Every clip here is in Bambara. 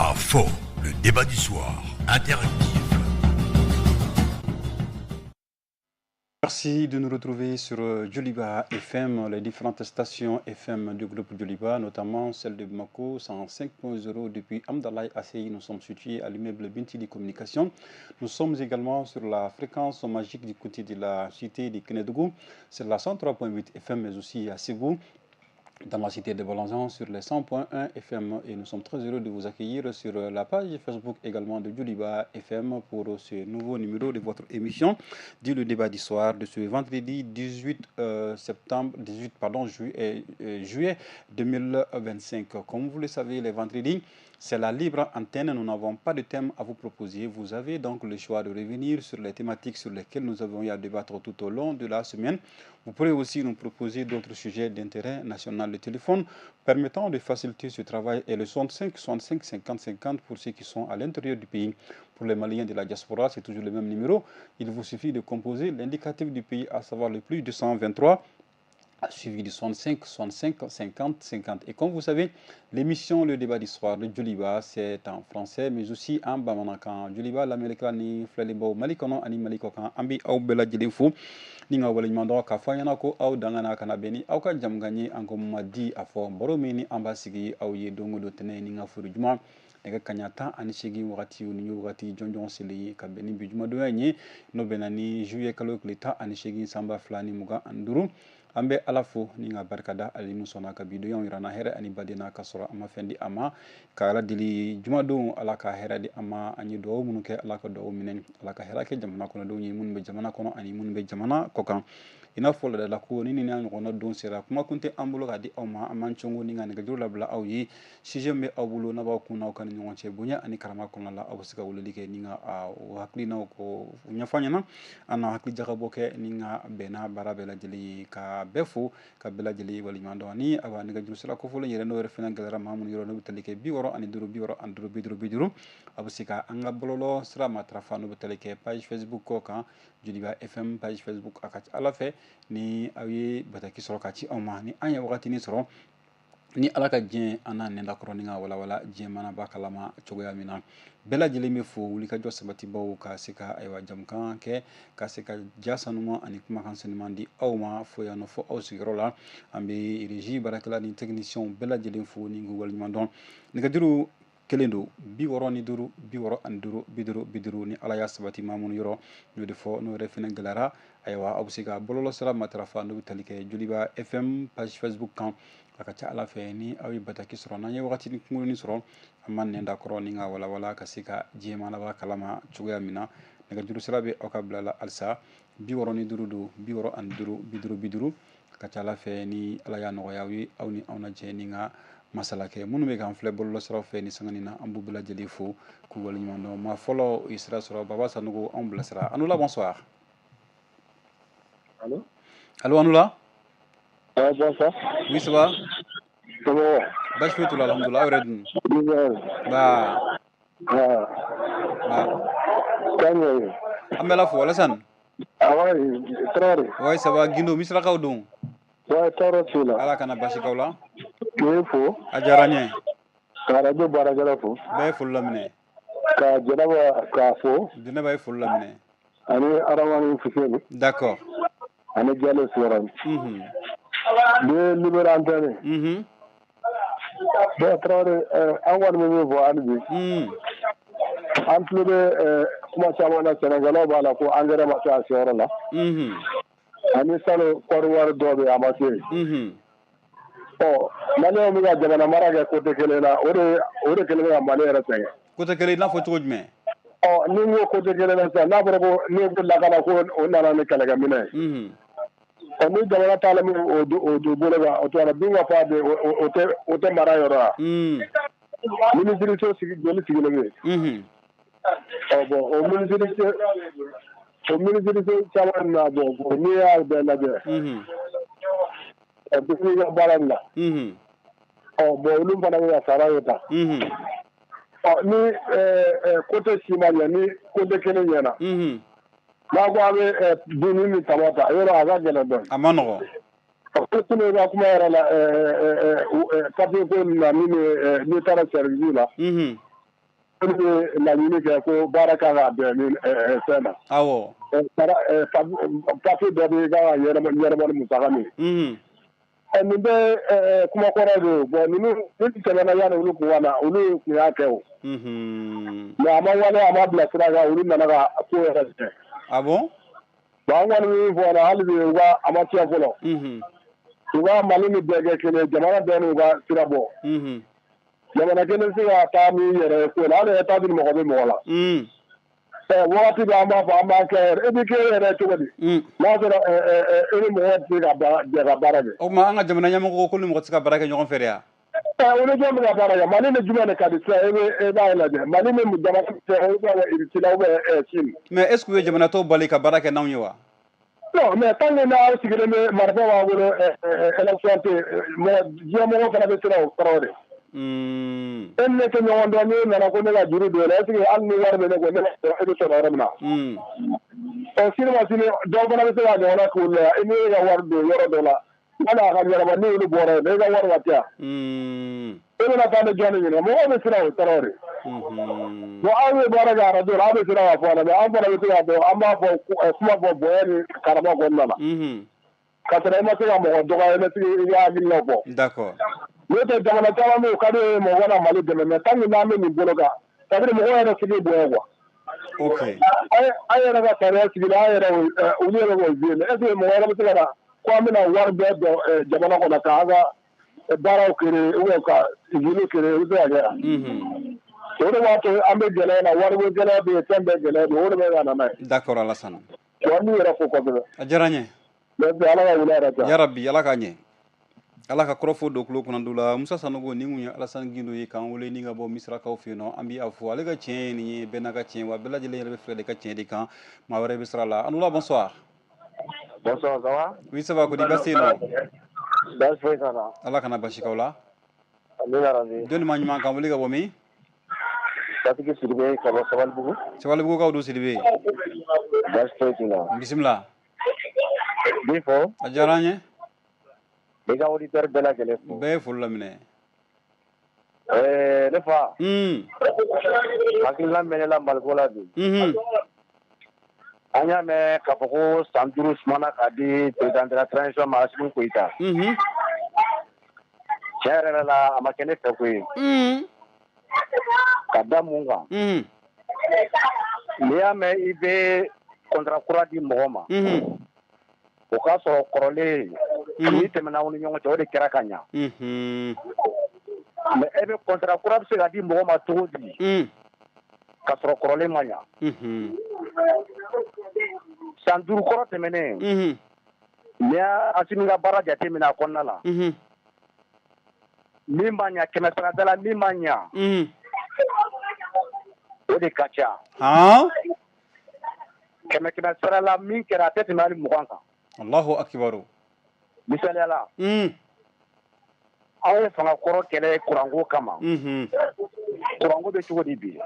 À fond, le débat du soir, interactif. Merci de nous retrouver sur Djoliba FM, les différentes stations FM du groupe Djoliba, notamment celle de Bamako 105.0 depuis Hamdallaye ACI. Nous sommes situés à l'immeuble Bintili Communication. Nous sommes également sur la fréquence magique du côté de la cité de Kénédougou, c'est la 103.8 FM, mais aussi à Ségou, dans la cité de Balanzan sur les 100.1 FM, et nous sommes très heureux de vous accueillir sur la page Facebook également de Djoliba FM pour ce nouveau numéro de votre émission dit le débat du soir de ce vendredi 18 septembre, 18 pardon, juillet, juillet 2025. Comme vous le savez, les vendredis, c'est la libre antenne. Nous n'avons pas de thème à vous proposer. Vous avez donc le choix de revenir sur les thématiques sur lesquelles nous avons eu à débattre tout au long de la semaine. Vous pourrez aussi nous proposer d'autres sujets d'intérêt national. Le téléphone permettant de faciliter ce travail est le 65 65 50 50 pour ceux qui sont à l'intérieur du pays. Pour les Maliens de la diaspora, c'est toujours le même numéro. Il vous suffit de composer l'indicatif du pays, à savoir le plus 223, suivi du 65 65 50 50. Et comme vous savez, l'émission Le Débat du Soir de Djoliba, c'est en français, mais aussi en bamanankan. Djoliba, lamɛnnikɛla ni filɛlibaw, Mali kɔnɔ ani Mali kɔ kan, an bɛ aw bɛɛ lajɛlen fo ni ka waleɲuman dɔn k'a fɔ an ɲɛna ko aw dangana ka na bɛn ni aw ka jamukan ye an ko ma di a fɔ baro min ni an b'a sigi aw ye don o don tɛnɛ ni ka furu juma nɛgɛ kaɲa 18 wagati ni wagati jɔnjɔn seli ye ka bɛn ni bi jumadonya in ye, n'o bɛnna ni juillet kalo tile 18 san 2025. An bɛ Ala fo ni ka barikada ale min sɔnna ka bi donyaw yira na hɛrɛ ani badenya ka sɔrɔ an ma fɛn di a ma, ka Ala deli jumadenw, Ala ka hɛrɛ di an ma. An ye dugawu minnu kɛ, Ala ka dugawu minɛ, Ala ka hɛrɛ kɛ jamana kɔnɔdenw ye, minnu bɛ jamana kɔnɔ ani minnu bɛ jamana kɔ kan. I n'a fɔ laadala ko ni nin n'a ɲɔgɔnna don sera, kuma kun tɛ an bolo ka di aw ma. An b'an cɔngo ni ka nɛgɛjuru labila aw ye. Sujet min bɛ aw bolo n'a b'aw kun n'aw ka ni ɲɔgɔn cɛ bonya ani karama kɔnɔna la, aw bɛ se ka weleli kɛ ni ka o hakilinaw ko ɲɛfɔ an ɲɛna, an na hakili jagabɔ kɛ ni ka bɛn n'a baara bɛɛ lajɛlen ye. Ka bɛɛ fo ka bɛɛ lajɛlen waleɲuman dɔn. Ni awa nɛgɛjuru sira kofɔlen yɛrɛ, n'o yɛrɛ fana gɛlɛyara maa minnu yɔrɔ, n'o bɛ tali kɛ 65 65 50 50, a bɛ se ka an ka bɔlɔlɔ sira matarafa, n'o bɛ tali kɛ page Facebook kɔ kan, Djoliba FM page Facebook. A ka ca Ala fɛ, ni aw ye bataki sɔrɔ ka ci anw ma, ni an ye wagatinin sɔrɔ, ni Ala ka diɲɛ, an n'a nɛnda kɔrɔ ni ka walawala diɲɛ mana ba kalama cogoya min na. Bɛɛ lajɛlen bɛ fo wulikajɔ sabatibaw ka se ka ayiwa jamukan kɛ, ka se ka ja sanuman ani kumakan sanuman di aw ma fo yan nɔ, fo aw sigiyɔrɔ la. An bɛ régie baarakɛla ni technicien bɛɛ lajɛlen fo ni k'u waleɲuman dɔn. Nɛgɛjuru kelen don, 65 65 50 50. Ni Ala y'a sabati maa minnu yɔrɔ, n'o de fɔ, n'o yɛrɛ fana gɛlɛyara, ayiwa aw bɛ se ka bɔlɔlɔ sira matarafa, n'o bɛ tali kɛ Djoliba FM page Facebook kan. A ka ca Ala fɛ, ni aw ye bataki sɔrɔ, n'an ye wagati ni kunkurunin sɔrɔ, an b'an nɛn da kɔrɔ ni ka walawala ka se ka diɲɛ mana kalama cogoya min na. Nɛgɛjuru sira bɛ aw ka bila la halisa, 65 don, 65 50 50. A ka ca Ala fɛ, ni Ala y'a nɔgɔya aw ye, aw ni anw na jɛ ni ka masala kɛ. Minnu bɛ k'an filɛ bɔlɔlɔ siraw fɛ ni sanga na, an b'u bɛɛ lajɛlen fo k'u waleɲuman dɔn. Maa fɔlɔ o ye sira sɔrɔ, Baba Sanogo, anw bilasira. Anoula, bonsoir. Allô? Allô, Anoula. Ouais, bonsoir. Oui, ça va? Ça va? Baasi foyi t'u la, alhamdulilah. Aw yɛrɛ dun? Bien. Ba. Ah. Ba. Kan ye. An bɛ Ala fo, Alassane. Ah ouais, Traoré. Ouais, ça va, Guindo Misirakaw don? Ouais, tɔɔrɔ t'u la. Ala kana basi k'aw la. K'e fo. A diyara n ye. Ka radio baarakɛla fo. Bɛɛ ye foli laminɛ. Ka Jɛnɛba k'a fo. Jɛnɛba ye foli laminɛ. Ani Aramani Fuseni. D'accord. Ani Jalo Sɔrɔni. Ni libéré antenne. Bon, Traoré, an kɔni bɛ min fɔ hali bi. An tulo bɛ kuma caman na, sɛnɛkɛlaw b'a la ko engrais ma se a seyɔrɔ la. Ani salo kɔɔri dɔw bɛ yen, a ma se yen. Ɔ, Maliyɛnw bɛ ka jamana mara kɛ côté kelen na, o de kɛlen bɛ ka Mali yɛrɛ sɛgɛn. Côté kelen, i n'a fɔ cogo jumɛn? Ɔ, ni n ko côté kelen na sisan, n'a fɔra ko n'i ko lakana, ko o nana ni kɛlɛkɛminɛ ye. Ɔ, ni jamana taalen bɛ o bolo kan, o tuma na bin ka fɔ a bɛ o tɛ mara yɔrɔ wa? Minisiriso sigi joli sigilen bɛ yen. Ɔ bon, o minisiriso caman na, bon, n'i y'a bɛɛ lajɛ. Ɔ, bɛɛ ka baara in na. Ɔ bon, olu fana bɛ ka sara ye tan. Ɔ, ni côté si ma ɲɛ, ni côté kelen ɲɛna. N'a ko a bɛ dumuni ni tama ta, yɔrɔ a ka gɛlɛn dɔɔnin. A ma nɔgɔn. Ɔ, sinon i ka kuma yɛrɛ la, papier ko nin na, min bɛ n'i taara service la. Olu bɛ laɲini kɛ ko baara kan ka bɛn ni fɛn na. Awɔ. Papier dɔ bɛ kan ka ɲɛnabɔ ni musaka min ye. Nin bɛ kuma kɔrɔ de ye. Bon, ninnu ni tɛmɛna yanni olu kun ka na, olu tun y'a kɛ o. Mais a ma wale, a ma bila sira kan, olu nana ka ko yɛrɛ tiɲɛ. Ah bon? Bon, an kɔni bɛ min fɔ hali bi, u ka a ma tiɲɛ fɔlɔ. U ka Mali ni bɛɛ kɛ kelen ye, jamana bɛɛ n'u ka sira bɔ. Jamana kelen tɛ se ka taa ni yɛrɛ ye ko la, hali États-Unis mɔgɔ bɛ mɔgɔ la. Wagati bɛ an b'a fɔ an b'a kɛ yɛrɛ, e bɛ kɛ yɛrɛ cogo di? N'a sɔrɔ e ni mɔgɔ tɛ se ka jɛ ka baara kɛ. O tuma, an ka jamana ɲɛmɔgɔ ko ni mɔgɔ tɛ se ka baara kɛ ɲɔgɔn fɛ de ya? Olu jɔn bɛ ka baara kɛ? Mali ni jumɛn de ka di sisan? E bɛ e b'a lajɛ, Mali ni jamana fɛ, ou bien Russie la, ou bien Chine. Mais est ce que u ye jamana tɔw bali ka baara kɛ n'anw ye wa? Non, mais tant que n'aw sigilen bɛ marifa b'aw bolo, élection tɛ yen, mɔgɔ diɲɛ mɔgɔ fana bɛ siran o kɔrɔ de. E ni ne tɛ ɲɔgɔn dɔn, n'e nana ko ne ka juru don e la, est ce que hali ni wari bɛ ne kun, ne e bɛ sɔrɔ yɔrɔ min na? Ɔ, sini ma sini, dɔw fana bɛ se ka ɲɔgɔnna k'olu la, i ni e ka wari don yɔrɔ dɔ la, hali a ka ɲɛnabɔ, ni olu bɔra yen, e ka wari ka ca. E bɛna taa ni jɔn de ɲininka? Mɔgɔw bɛ siran o kɔrɔ de. Bon, aw bɛ baara kɛ arajo la, aw bɛ siran k'a fɔ a la, mais an fana bɛ se k'a fɔ, an b'a fɔ kuma fɔ bonya ni karama kɔnɔna la. Ka sɔrɔ i ma se ka mɔgɔ dɔgɔya, i bɛ se i ka hakilinaw fɔ. D'accord. N'o tɛ, jamana caman bɛ yen, o ka di ye mɔgɔ ka na Mali dɛmɛ, mais tant que n'an bɛ nin bolo kan, c'est à dire mɔgɔw yɛrɛ sigi bonya quoi. Ok. An yɛrɛ ka sariya sigira, an yɛrɛ olu yɛrɛ k'o jouer. Est ce que mɔgɔ wɛrɛ bɛ se ka na ko an bɛna wari bɛɛ dɔn jamana kɔnɔ k'an ka baaraw créer ou bien ka usine créer, o bɛ se ka kɛ wa? O de b'a to an bɛ gɛlɛya la, wariko gɛlɛya bɛ yen, fɛn bɛɛ gɛlɛya bɛ yen, o de bɛ ka na n'a ye. D'accord, Alassane. Bon, an b'u yɛrɛ fo kosɛbɛ. A diyara n ye. Merci, Ala ka wula yɛrɛ diya. Yarabi, Ala k'a ɲɛ. Ala ka kɔrɔfɔ don tulo kɔnɔ la. Musa Sanogo, ni kun ye Alassane Guindo ye k'an wele ni ka bɔ Misirakaw fɛ yen nɔ, an bɛ a fo. Ale ka tiɲɛ ye nin ye, bɛɛ n'a ka tiɲɛ wa, bɛɛ lajɛlen yɛrɛ bɛ fɛɛrɛ de ka tiɲɛ de kan, maa wɛrɛ bɛ sira la. Anula, bonsoir. Bonsoir, ça va? Oui, ça va, ko di, baasi tɛ yen nɔ? Baasi foyi t'a la. Ala kana basi k'aw la. Amina rabi. Jɔnni maa ɲuman k'an wele ka bɔ min? Batigi Sidibe ka bɔ Sabalibugu. Sabalibugukaw don, Sidibe? Baasi foyi t'i la. Bisimila. B'i fo. A diyara an ye. B'i ka auditeur bɛɛ lajɛlen fo. Bɛɛ ye foli laminɛ. Ne fa. Hakilina bɛ ne la Maliko la bi. An y'a mɛn k'a fɔ ko san 5 sumana k'a di président de la transition ma, Assimi Goïta. Tiɲɛ yɛrɛ yɛrɛ la, a ma kɛ ne fɛ ko ye. Ka da mun kan? N'i y'a mɛn i bɛ contrat kura di mɔgɔ ma, o k'a sɔrɔ kɔrɔlen n'i tɛmɛna aw ni ɲɔgɔn cɛ, o de kɛra ka ɲa. Mais e bɛ contrat kura bɛ se ka di mɔgɔ ma cogo di ka sɔrɔ kɔrɔlen ma ɲa? San 5 kɔrɔ tɛmɛnen, n'i y'a Assimi ka baara jateminɛ a kɔnɔna la, min ma ɲa kɛmɛ sarada la, min ma ɲa, o de ka ca. Kɛmɛ kɛmɛ sara la, min kɛra, a tɛ tɛmɛ hali 20 kan. Allahu akibaru. Misaliya la, anw ye fanga kɔrɔ kɛlɛ kuranko kama. Kuranko bɛ cogo di bi?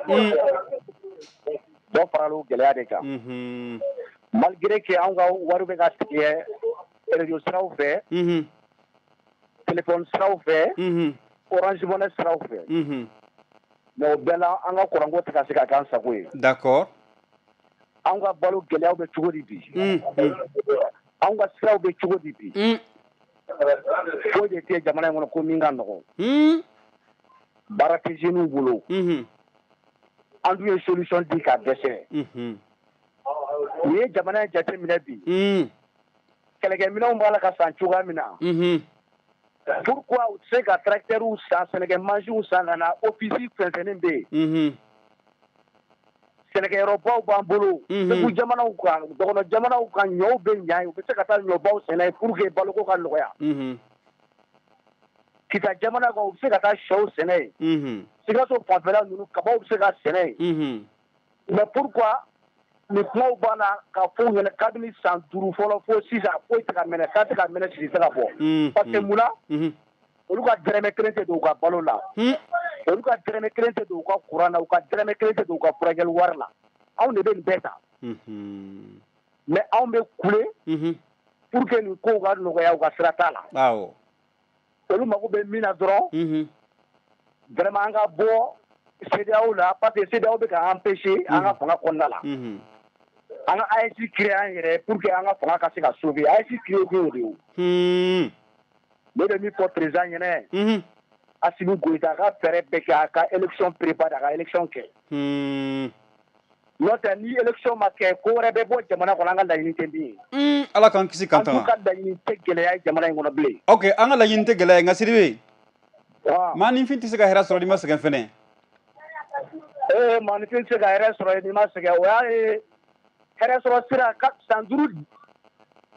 Dɔ farala o gɛlɛya de kan. Malgré que anw ka wari bɛ ka tigɛ réseau siraw fɛ, téléphone siraw fɛ, Orange Money siraw fɛ, mais o bɛɛ la, an ka kuranko tɛ ka se ka k'an sago ye. D'accord. Anw ka balo gɛlɛyaw bɛ cogo di bi? Anw ka siraw bɛ cogo di bi? Foyi de tɛ jamana in kɔnɔ ko min ka nɔgɔn. Baara tɛ jeunes bolo. An dun ye solution di ka dɛsɛ. N'i ye jamana in jateminɛ bi, kɛlɛkɛminɛnw b'a la ka san cogoya min na, pourquoi u tɛ se ka tracteurs san, sɛnɛkɛ mansinw san ka na? Office fɛnsɛnnin bɛ yen, sɛnɛkɛyɔrɔbaw b'an bolo. Segu jamanaw kan, dɔgɔnɔ jamanaw kan, ɲɔw bɛ ɲa yen, u bɛ se ka taa ɲɔbaw sɛnɛ yen pour que baloko ka nɔgɔya. Kita jamana kan, u bɛ se ka taa sɛw sɛnɛ yen. Sikaso fanfɛla ninnu, kabaw bɛ se ka sɛnɛ yen. Mais pourquoi nin kumaw banna ka fɔ u ɲɛna kabini san 5 fɔlɔ fo sisan, foyi tɛ ka mɛnɛ, k'a tɛ ka mɛnɛ, sisi tɛ ka bɔ? Parce que mun na? Olu ka dɛrɛmɛ kelen tɛ don u ka balo la, olu ka dɛrɛmɛ kelen tɛ don u ka courant na, u ka dɛrɛmɛ kelen tɛ don u ka furakɛli wari la. Anw de bɛ nin bɛɛ ta. Mais anw bɛ kule pour que nin kow ka nɔgɔya, u ka sira t'a la. Olu mago bɛ min na dɔrɔn, vraiment, an ka bɔ CEDEAO la, parce que CEDEAO bɛ ka empêcher an ka fanga kɔnɔna la. An ka AES créer an yɛrɛ pour que an ka fanga ka se ka sauver. AES créer kun y'o de ye o. Ne bɛ min fɔ président ɲɛnɛ, Assimi Goïta ka fɛɛrɛ bɛɛ kɛ a ka élection préparer, a ka élection kɛ. N'o tɛ, ni élection ma kɛ, ko wɛrɛ bɛ bɔ jamana kɔnɔ, an ka laɲini tɛ min ye. Ala k'an kisi k'an tanga. An ka laɲini tɛ gɛlɛya ye jamana in kɔnɔ bilen. Ok, an ka laɲini tɛ gɛlɛya ye, nka Sidibe, maaninfin tɛ se ka hɛrɛ sɔrɔ n'i ma sɛgɛn fɛnɛ. Ee, maaninfin tɛ se ka hɛrɛ sɔrɔ n'i ma sɛgɛn. O y'a ye, hɛrɛ sɔrɔ sira ka san 5,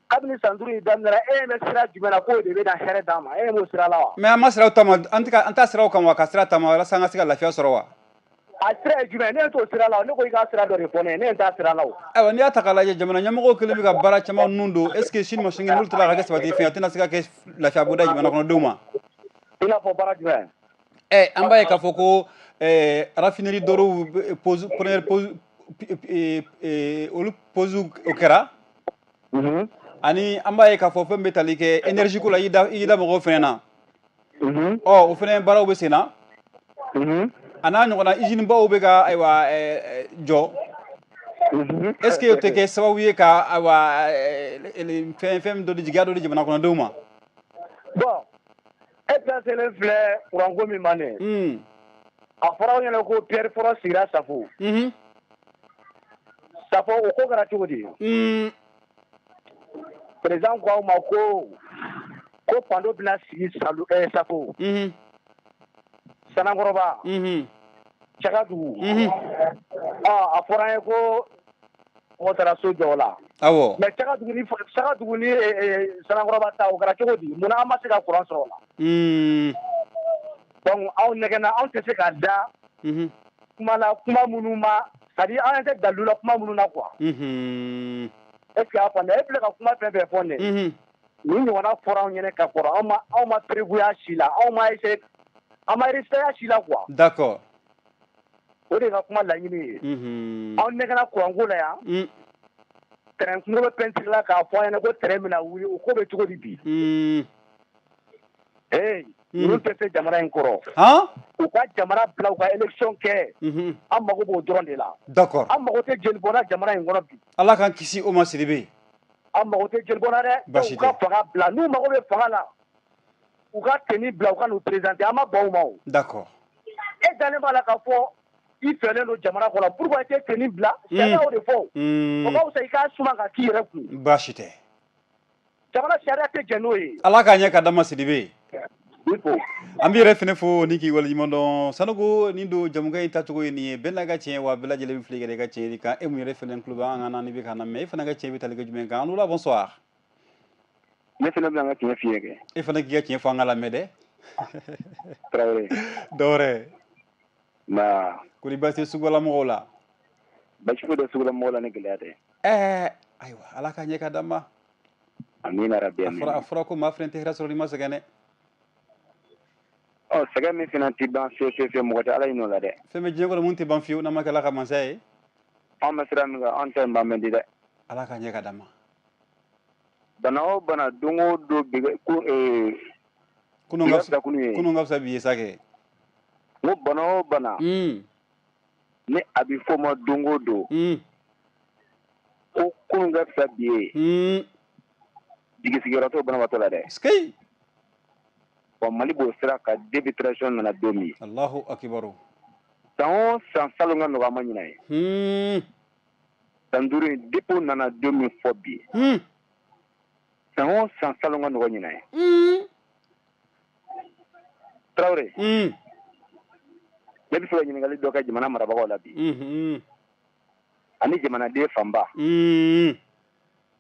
kabini san 5 in daminɛra, e bɛ sira jumɛn na k'o de bɛ na hɛrɛ d'an ma? E m'o sira la wa? Mais an ma siraw taama, an tɛ ka an t'a siraw kan wa, ka sira taama walasa an ka se ka lafiya sɔrɔ wa? A sira ye jumɛn? Ne t'o sira la. Ne ko i ka sira dɔ de fɔ ne ye, ne t'a sira la o. Ayiwa, n'i y'a ta k'a lajɛ, jamana ɲɛmɔgɔw kɛlen bɛ ka baara caman nun don. Est ce que sini ma sinikɛnɛ, n'olu taara ka kɛ sabati fɛn, a tɛna se ka kɛ lafiya bonda ye jamana kɔnɔdenw ma? I n'a fɔ baara jumɛn? Ɛ, an b'a ye k'a fɔ ko raffinerie dɔw pose, première pose, olu pose o kɛra. Ani an b'a ye k'a fɔ fɛn bɛ tali kɛ énergie ko la, i da mɔgɔw fɛnɛ na. Ɔ, o fɛnɛ baaraw bɛ sen na. A n'a ɲɔgɔnna usine baw bɛ ka, ayiwa, jɔ. Est ce que o tɛ kɛ sababu ye ka, ayiwa, fɛn dɔ di, jigiya dɔ di jamana kɔnɔdenw ma? Bon, e da selen filɛ kuranko min ma nin ye. A fɔra aw ɲɛna ko pierre fɔlɔ sigira Safo. Safo, o ko kɛra cogo di? Président ko aw ma ko panneau bɛna sigi Safo. Sanankɔrɔba. Cagadugu. Ɔ, a fɔra an ye ko mɔgɔ taara so jɔ o la. Awɔ. Mais Cagadugu ni Sanankɔrɔba ta, o kɛra cogo di? Munna an ma se ka courant sɔrɔ o la? Donc anw nɛgɛnna, anw tɛ se ka da kuma la, kuma minnu ma, c'est à dire an tɛ dalilu la kuma minnu na quoi. Est ce que y'a faamuya? E filɛ ka kuma fɛn fɛn fɔ nin ye. Nin ɲɔgɔnna fɔra anw ɲɛnɛ ka kɔrɔ, anw ma prévoyance si la, anw ma essayer, an ma réussir si la quoi. O de ka kuma laɲini ye. Anw nɛgɛnna courant ko la yan. Train kungo bɛ peinture la k'a fɔ an ɲɛna ko train bɛna wuli, o ko bɛ cogo di bi? Ee, ninnu tɛ se jamana in kɔrɔ. U ka jamana bila, u ka élection kɛ. An mago b'o dɔrɔn de la. An mago tɛ jelibɔnna jamana in kɔnɔ bi. Ala k'an kisi o ma, Sidibe. An mago tɛ jelibɔnna dɛ. Baasi U ka tɛ. fanga bila, n'u mago bɛ fanga la, u ka tenue bila, u ka n'u présenter, an ma ban u ma o. E dalen b'a la k'a fɔ i fɛlen don jamana kɔnɔ, pourquoi i tɛ tenue bila? Sariya y'o de fɔ o. O ka fisa i k'a suma ka k'i yɛrɛ kun. Baasi tɛ. Jamana sariya tɛ jɛn n'o ye. Ala k'a ɲɛ ka d'an ma, Sidibe. I fo. An b'i yɛrɛ fɛnɛ fo ni k'i waleɲuman dɔn. Sanogo, nin don jamukan in tacogo ye nin ye, bɛɛ n'a ka tiɲɛ wa, bɛɛ lajɛlen bɛ fili kɛ i ka tiɲɛ de kan. E mun yɛrɛ fɛnɛ tulo bɛ an kan na, n'i bɛ k'an lamɛn, e fana ka tiɲɛ bɛ tali kɛ jumɛn kan? An la, bonsoir. Ne fana bɛna n ka tiɲɛ f'i ye kɛ. E fana k'i ka tiɲɛ fɔ, an ka lamɛn dɛ. Tarawele. Dɔwɛrɛ. Nba. Kori baasi tɛ sugulamɔgɔw la? Basi foyi tɛ sugulamɔgɔw la, ni gɛlɛya tɛ. Ɛɛ, ayiwa, Ala k'a ɲɛ ka d'an ma. Amina rabi. A fɔra, a fɔra ko maa fɛnɛ tɛ hɛrɛ sɔrɔ n'i ma sɛgɛn dɛ. Ɔ, sɛgɛn min fana tɛ ban fiyewu fiyewu fiyewu, mɔgɔ tɛ Ala ɲini o la dɛ. Fɛn bɛ diɲɛ kɔnɔ mun tɛ ban fiyewu, n'a ma kɛ Ala ka mansaya ye. Anw bɛ sira min kan, anw ta in ban man di dɛ. Ala k'a ɲɛ ka d'an ma. Bana o bana, don o don bi ko Kunun bi ka ka fisa kunun ye. Kunun ka fisa bi ye sa kɛ. N ko bana o bana, ni a bɛ fɔ o ma don o don ko kunun ka fisa bi ye, jigisigiyɔrɔ t'o banabaatɔ la dɛ. Sikei. Wa Mali b'o sira kan depuis transition nana don min. Allahu akibaru. San o san, salon ka nɔgɔ, an ma ɲinɛ ye. San 5 in, depuis o nana don min fɔ bi, san o san, salon ka nɔgɔ ɲinɛ ye. Tarawele, ne bɛ fɛ ka ɲininkali dɔ kɛ jamana marabagaw la bi ani jamanaden fanba.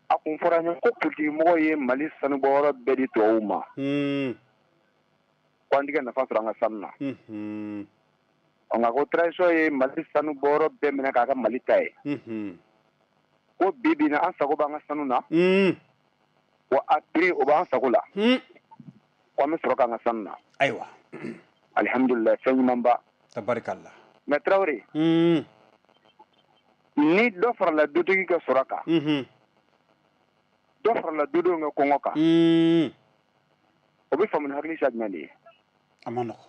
A kun fɔra an ye ko politikimɔgɔw ye Mali sanubɔyɔrɔ bɛɛ di tubabuw ma, ko an tɛ ka nafa sɔrɔ an ka sanu na. Ɔ, nka ko transition ye Mali sanubɔyɔrɔ bɛɛ minɛ k'a ka Mali ta ye, ko bi bi in na, an sago b'an ka sanu na, wa a prix o b'an sago la, ko an bɛ sɔrɔ k'an ka sanu na. Ayiwa. Alihamudulila, fɛn ɲumanba. Tabarikalla. Mais Tarawele, ni dɔ farala dutigi ka sɔrɔ kan, dɔ farala dudenw ka kɔngɔ kan, o bɛ faamu ni hakili sira jumɛn de ye? A ma nɔgɔ.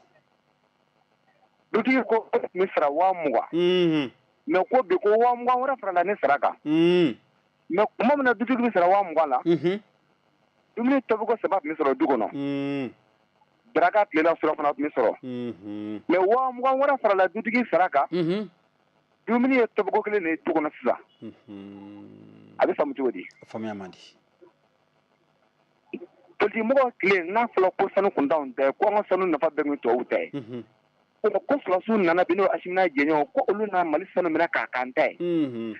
Dutigi ko ne sara 20,000. Mais ko bi ko 20,000 wɛrɛ farala ne sara kan. Mais tuma min na dutigi bɛ sara 20,000 la. Dumuni tobiko 3 tun bɛ sɔrɔ du kɔnɔ. Daraka tilela surafana tun bɛ sɔrɔ. Mais 20,000 wɛrɛ farala dutigi sara kan. Dumuni ye tobiko 1 de ye du kɔnɔ sisan. A bɛ faamu cogo di? Faamuya man di. Politigimɔgɔw tile n'a fɔra ko sanu kun t'anw ta ye, ko an ka sanu nafa bɛɛ kun ye tubabuw ta ye. Ko sɔrɔdasiw nana bi n'o Asimi n'a jɛɲɔgɔn ko olu nana Mali sanu minɛ k'a k'an ta ye.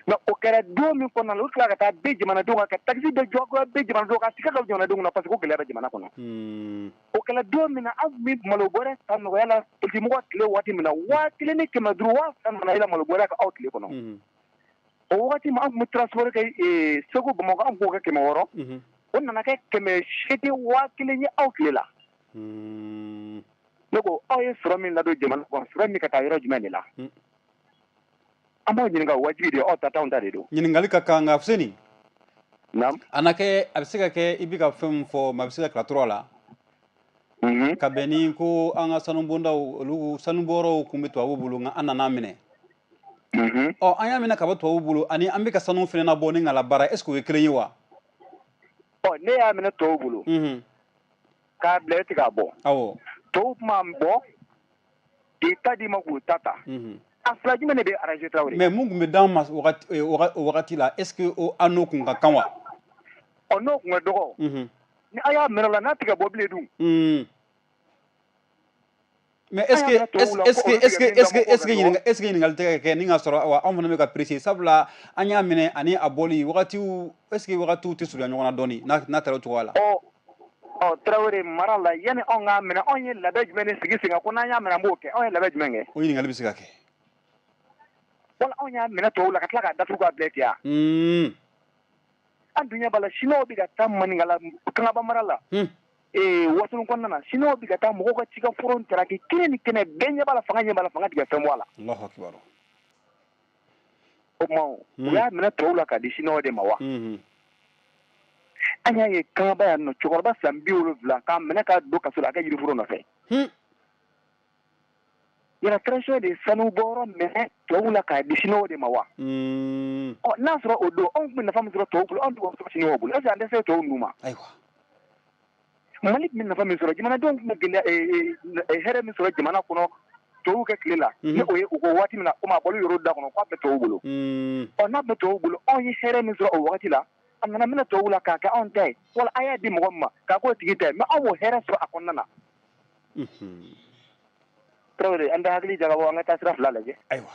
Mais o kɛra don min kɔnɔna la, u tilala ka taa bin jamanadenw kan, ka taxe bɛɛ jagoya bin jamanadenw kan, ka sika da jamanadenw kunna parce que ko gɛlɛya bɛ jamana kɔnɔ. O kɛra don min na, an tun bɛ malo bɔrɛ san nɔgɔya la politigimɔgɔw tile waati min na, 1500, 2000 nana yɛlɛ malo bɔrɛ kan aw tile kɔnɔ. O waati min an tun bɛ transport kɛ Segu Bamakɔ, an tun b'o kɛ 600. O nana kɛ 800, 1000 ye aw tile la. Ne ko aw ye sɔrɔ min ladon jamana kɔnɔ, sɔrɔ min ka taa yɔrɔ jumɛn de la? An b'aw ɲininka, wajibi de aw ta t'anw ta de don. Ɲininkali ka kan nka Fuseni. Naam. A na kɛ, a bɛ se ka kɛ i bɛ ka fɛn min fɔ, mais a bɛ se ka tila tura la. Ka bɛn ni ko an ka sanubondaw, olu sanubɔyɔrɔw kun bɛ tubabuw bolo, nka an nana minɛ. Ɔ an y'a minɛ ka bɔ tubabuw bolo, ani an bɛ ka sanu fana nabɔ ni ka labaara, est ce que o ye kelen ye wa? Ɔ ne y'a minɛ tubabuw bolo. K'a bila e tɛ k'a bɔ. Awɔ. Tubabuw tun b'an bɔ k'i ta d'i ma k'u ta ta. A fila jumɛn de bɛ arranger Tarawele? Mais mun tun bɛ d'an ma o wagati la, est ce que an n'o kun ka kan wa? Ɔ n'o kun ka dɔgɔ. Ni a y'a minɛ o la, n'a tɛ ka bɔ bilen dun. Mais est ce que est ce que ɲininkali tɛ ka kɛ ni ka sɔrɔ awa anw fana bɛ ka pressé, sabula an y'a minɛ ani a bɔli wagatiw, est ce que wagatiw tɛ surunya ɲɔgɔn na dɔɔni n'a taara o cogoya la? Ɔ Tarawele, mara la yanni anw k'a minɛ, anw ye labɛn jumɛn de sigi sen kan ko n'an y'a minɛ an b'o kɛ, anw ye labɛn jumɛn kɛ? O ɲininkali bɛ se ka kɛ. Wala anw y'a minɛ tubabuw la ka tila k'a datugu k'a bila ten wa? An dun ɲɛ b'a la, Siniwaw bɛ ka taa Maninkala Kangaba mara la. Wasolon kɔnɔna na, Siniwaw bɛ ka taa mɔgɔw ka cikɛ foro taraki kelen ni kɛnɛ bɛɛ ɲɛ b'a la, fanga ɲɛ b'a la, fanga tigɛ fɛn bɔ a la. Allahu akbar. O tuma u y'a minɛ tubabuw la k'a di Siniwaw de ma wa? An y'a ye Kangaba yan nɔ, cɛkɔrɔba san 70 k'a minɛ k'a don kaso la, a ka yiriforo nɔfɛ. Yala transition de sanu bɔyɔrɔ minɛ tubabuw la k'a di Siniwaw de ma wa? Ɔ n'a sɔrɔ o don anw tun bɛ nafa min sɔrɔ tubabuw bolo, anw tun b'o sɔrɔ Siniwaw bolo, est ce que an tɛ se tubabuw ninnu ma? Ayiwa. Mali tun bɛ nafa min sɔrɔ, jamanadenw tun bɛ gɛlɛya hɛrɛ min sɔrɔ jamana kɔnɔ tubabuw ka tile la, ni o ye u ko waati min na, komi a bɔlen yɔrɔ da kɔnɔ k'a bɛ tubabuw bolo. Ɔ n'a bɛ tubabuw bolo, anw ye hɛrɛ min sɔrɔ o wagati la, a nana minɛ tubabuw la k'a kɛ anw ta ye, wala a y'a di mɔgɔ min ma k'a k'o tigi ta ye, mais anw m'o hɛrɛ sɔrɔ a kɔnɔna na. Tarawele, an tɛ hakili jagabɔ, an ka taa sira fila lajɛ. Ayiwa.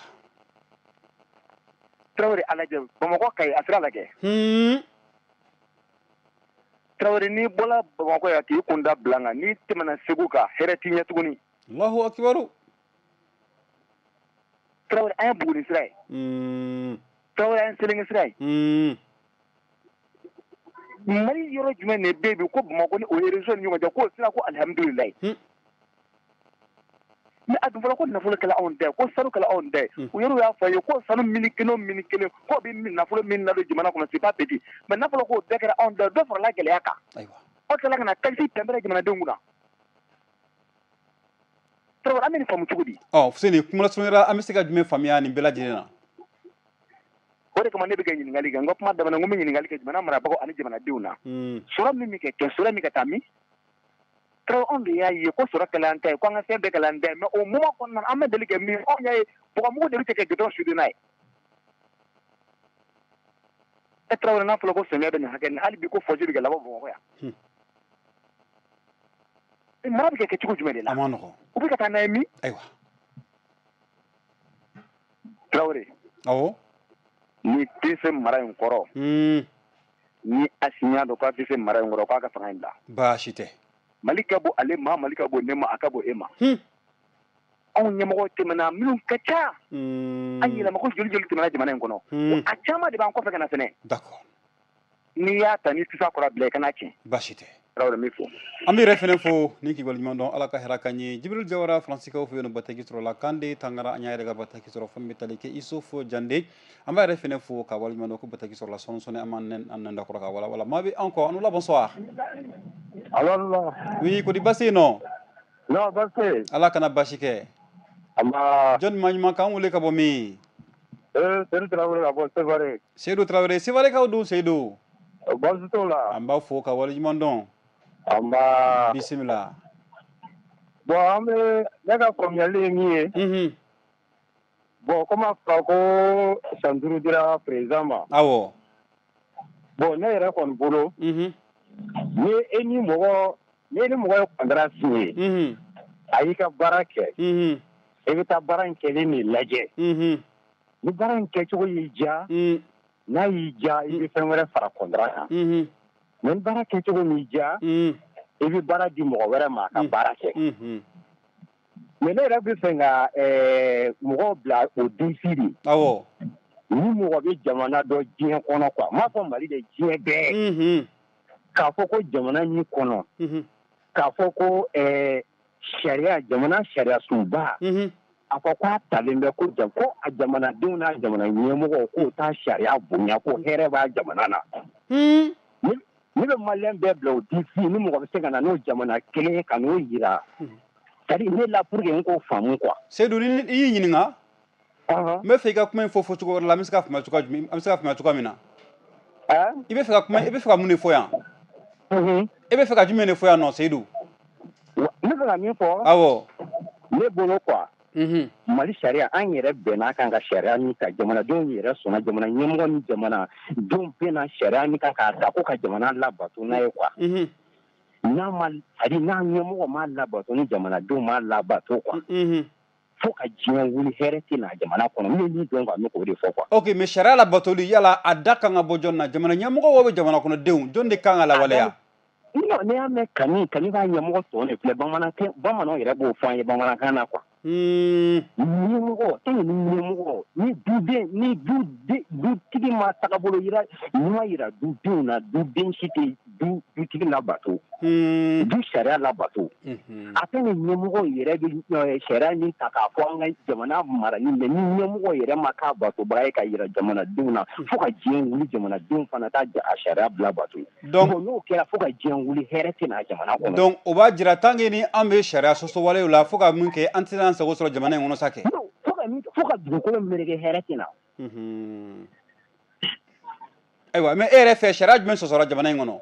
Tarawele, a lajɛ Bamakɔ Kayi a sira lajɛ. Tarawele, n'i bɔra Bamakɔ yan k'i kun da bila kan, n'i tɛmɛna Segu kan, hɛrɛ t'i ɲɛ tuguni. Allahu akbar. Tarawele, an ye Buguni sira ye. Tarawele, an ye Selenge sira ye. Mali yɔrɔ jumɛn de bɛ yen bi ko Bamakɔ ni o région ni ɲɔgɔn cɛ k'o sira ko alihamudulilayi. Mais a dun fɔra ko nafolo kɛla anw ta ye, ko sanu kɛla anw ta ye. U yɛrɛ y'a fɔ an ye ko sanu mini kelen o mini kelen k'o bɛ nafolo min ladon jamana kɔnɔ, c'est pas petit. Mais n'a fɔra k'o bɛɛ kɛra anw ta ye, dɔ farala gɛlɛya kan. Ayiwa. Aw tilala ka na taxe tɛnbɛrɛ jamanadenw kunna. Tarawele, an bɛ nin faamu cogo di? Ɔ Fuseni, kuma lasurunya an bɛ se ka jumɛn faamuya nin bɛɛ lajɛlen na? O de kama ne bɛ ka ɲininkali kɛ, n ka kuma daminɛ n ko n bɛ ɲininkali kɛ jamana marabagaw ani jamanadenw na. Sɔrɔ min bɛ kɛ, sɔrɔ min ka taa min? Tarawele, anw de y'a ye ko sɔrɔ kɛla an ta ye, ko an ka fɛn bɛɛ kɛla an ta ye, mais o moment kɔnɔna na an ma deli ka min, anw y'a ye bɔgɔmugu de bɛ kɛ goudron su n'a ye. E Tarawele, n'a fɔra ko samiya bɛ nin hakɛ nin, hali bi ko fossé bɛ ka labɔ Bamakɔ yan. Mara bɛ kɛ cogo jumɛn de la? A ma nɔgɔn. U bɛ ka taa n'a ye min? Ayiwa. Tarawele. Awɔ. Ni tɛ se mara in kɔrɔ. Ni Asimi y'a dɔn k'a tɛ se mara in kɔrɔ, k'a ka fanga in bila. Baasi tɛ. Mali ka bon ale ma, Mali ka bon ne ma, a ka bon e ma. Anw ɲɛmɔgɔ tɛmɛna minnu ka ca. An yɛlɛma ko joli joli tɛmɛna jamana in kɔnɔ. A caman de b'an kɔfɛ ka na fɛnɛ. D'accord. N'i y'a ta n'i tɛ s'a kɔrɔ bila i kana tiɲɛ. Baasi tɛ. Tarawele, n b'i fo. An b'i yɛrɛ fɛnɛ fo ni k'i waleɲuman dɔn, Ala ka hɛrɛ k'an ye. Jibril Jawara Faransikaw fɛ yen nɔ, bataki sɔrɔ la Kande Tangara, an y'a yɛrɛ ka bataki sɔrɔ fɛn bɛ tali kɛ Issoufou Jande. An b'a yɛrɛ fɛnɛ fo ka waleɲuman dɔn ko bataki sɔrɔ la sɔɔni sɔɔni an b'an nɛn da kɔrɔ ka wala wala. Maa bɛ an kɔ, an la bonsoir. Allo. Oui, ko di baasi yen nɔ? Non, baasi tɛ yen. Ala kana baasi kɛ. Amba. Jɔn maa ɲuman k'an wele ka bɔ min? Seydou Traoré ka bɔ Sevare. Seydou Traoré, Sevare kaw dun Seydou? Baasi t'o la. An b'a fo ka waleɲuman dɔn. Amba. Bisimila. Bon, an bɛ ne ka faamuyali ye min ye. Bon, komi a fɔra ko san 5 dira président ma. Awɔ. Bon, ne yɛrɛ kɔni bolo. Ni e ni mɔgɔ ni mɔgɔ ye contrat signé. A y'i ka baara kɛ. I bɛ taa baara in kɛlen de lajɛ. Ni baara in kɛcogo y'i diya. N'a y'i diya, i bɛ fɛn wɛrɛ fara contrat kan. Mais ni baara kɛcogo m'i diya, i bɛ baara di mɔgɔ wɛrɛ ma a ka baara kɛ. Mais ne yɛrɛ bɛ fɛ ka mɔgɔw bila o défi de. Awɔ. Ni mɔgɔ bɛ jamana dɔ diɲɛ kɔnɔ quoi, n m'a fɔ Mali de, diɲɛ bɛɛ. K'a fɔ ko jamana min kɔnɔ. K'a fɔ ko sariya, jamana sariya sunba. A fɔ k'a talen bɛ ko ko a jamanadenw n'a jamana ɲɛmɔgɔw k'o t'a sariya bonya, ko hɛrɛ b'a jamana na. Ne bɛ maliyɛn bɛɛ bila o défi, ni mɔgɔ bɛ se ka na n'o jamana kelen ye ka n'o yira. C'est-à-dire ne la pour que n k'o faamu quoi. Seydou, ni i y'i ɲininka. N bɛ fɛ i ka kuma in fɔ fɔcogo wɛrɛ la, an bɛ se ka faamuya cogoya jumɛn, an bɛ se ka faamuya cogoya min na. I bɛ fɛ ka kuma, i bɛ fɛ ka mun de fɔ yan? I bɛ fɛ ka jumɛn de fɔ yan nɔ, Seydou? Ne bɛ fɛ ka min fɔ. Awɔ. Ne bolo quoi. Mali sariya, an yɛrɛ bɛnna kan ka sariya min ta, jamanadenw yɛrɛ sɔnna, jamana ɲɛmɔgɔ ni jamanadenw bɛnna sariya min kan k'a ta ko ka jamana labato n'a ye quoi. N'a ma, c'est-à-dire n'a ɲɛmɔgɔ m'a labato ni jamanadenw m'a labato quoi. Fo ka diɲɛ wuli, hɛrɛ tɛ na jamana kɔnɔ. N bɛ min dɔn quoi, n bɛ k'o de fɔ quoi. Ok, mais sariya labatoli, yala a da kan ka bɔ jɔn na? Jamana ɲɛmɔgɔ wa jamana kɔnɔdenw, jɔn de kan ka lawaleya? Non, ne y'a mɛn kani b'a ɲɛmɔgɔ tɔ de filɛ, bamanan bamananw yɛrɛ b'o fɔ an ye bamanankan na quoi. Ɲɛmɔgɔ, e ni ɲɛmɔgɔ, ni duden, ni dutigi ma tagabolo yira ɲuman yira dudenw na, duden si tɛ dutigi labato. Du sariya labato. A tɛ ni ɲɛmɔgɔ yɛrɛ bɛ sariya min ta k'a fɔ an ka jamana marali, mais ni ɲɛmɔgɔ yɛrɛ ma k'a batobaga ye ka yira jamanadenw na, fo ka diɲɛ wuli, jamanadenw fana t'a a sariya bila bato. Donc n'o kɛra, fo ka diɲɛ wuli, hɛrɛ tɛ na jamana kɔnɔ. Donc o b'a jira tant que ni an bɛ sariya sɔsɔ walew la, fo ka mun kɛ, an tɛna an sago sɔrɔ jamana in kɔnɔ sa kɛ. Fo ka dugukolo meleke, hɛrɛ tɛ na. Ayiwa, mais e yɛrɛ fɛ, sariya jumɛn sɔsɔra jamana in kɔnɔ?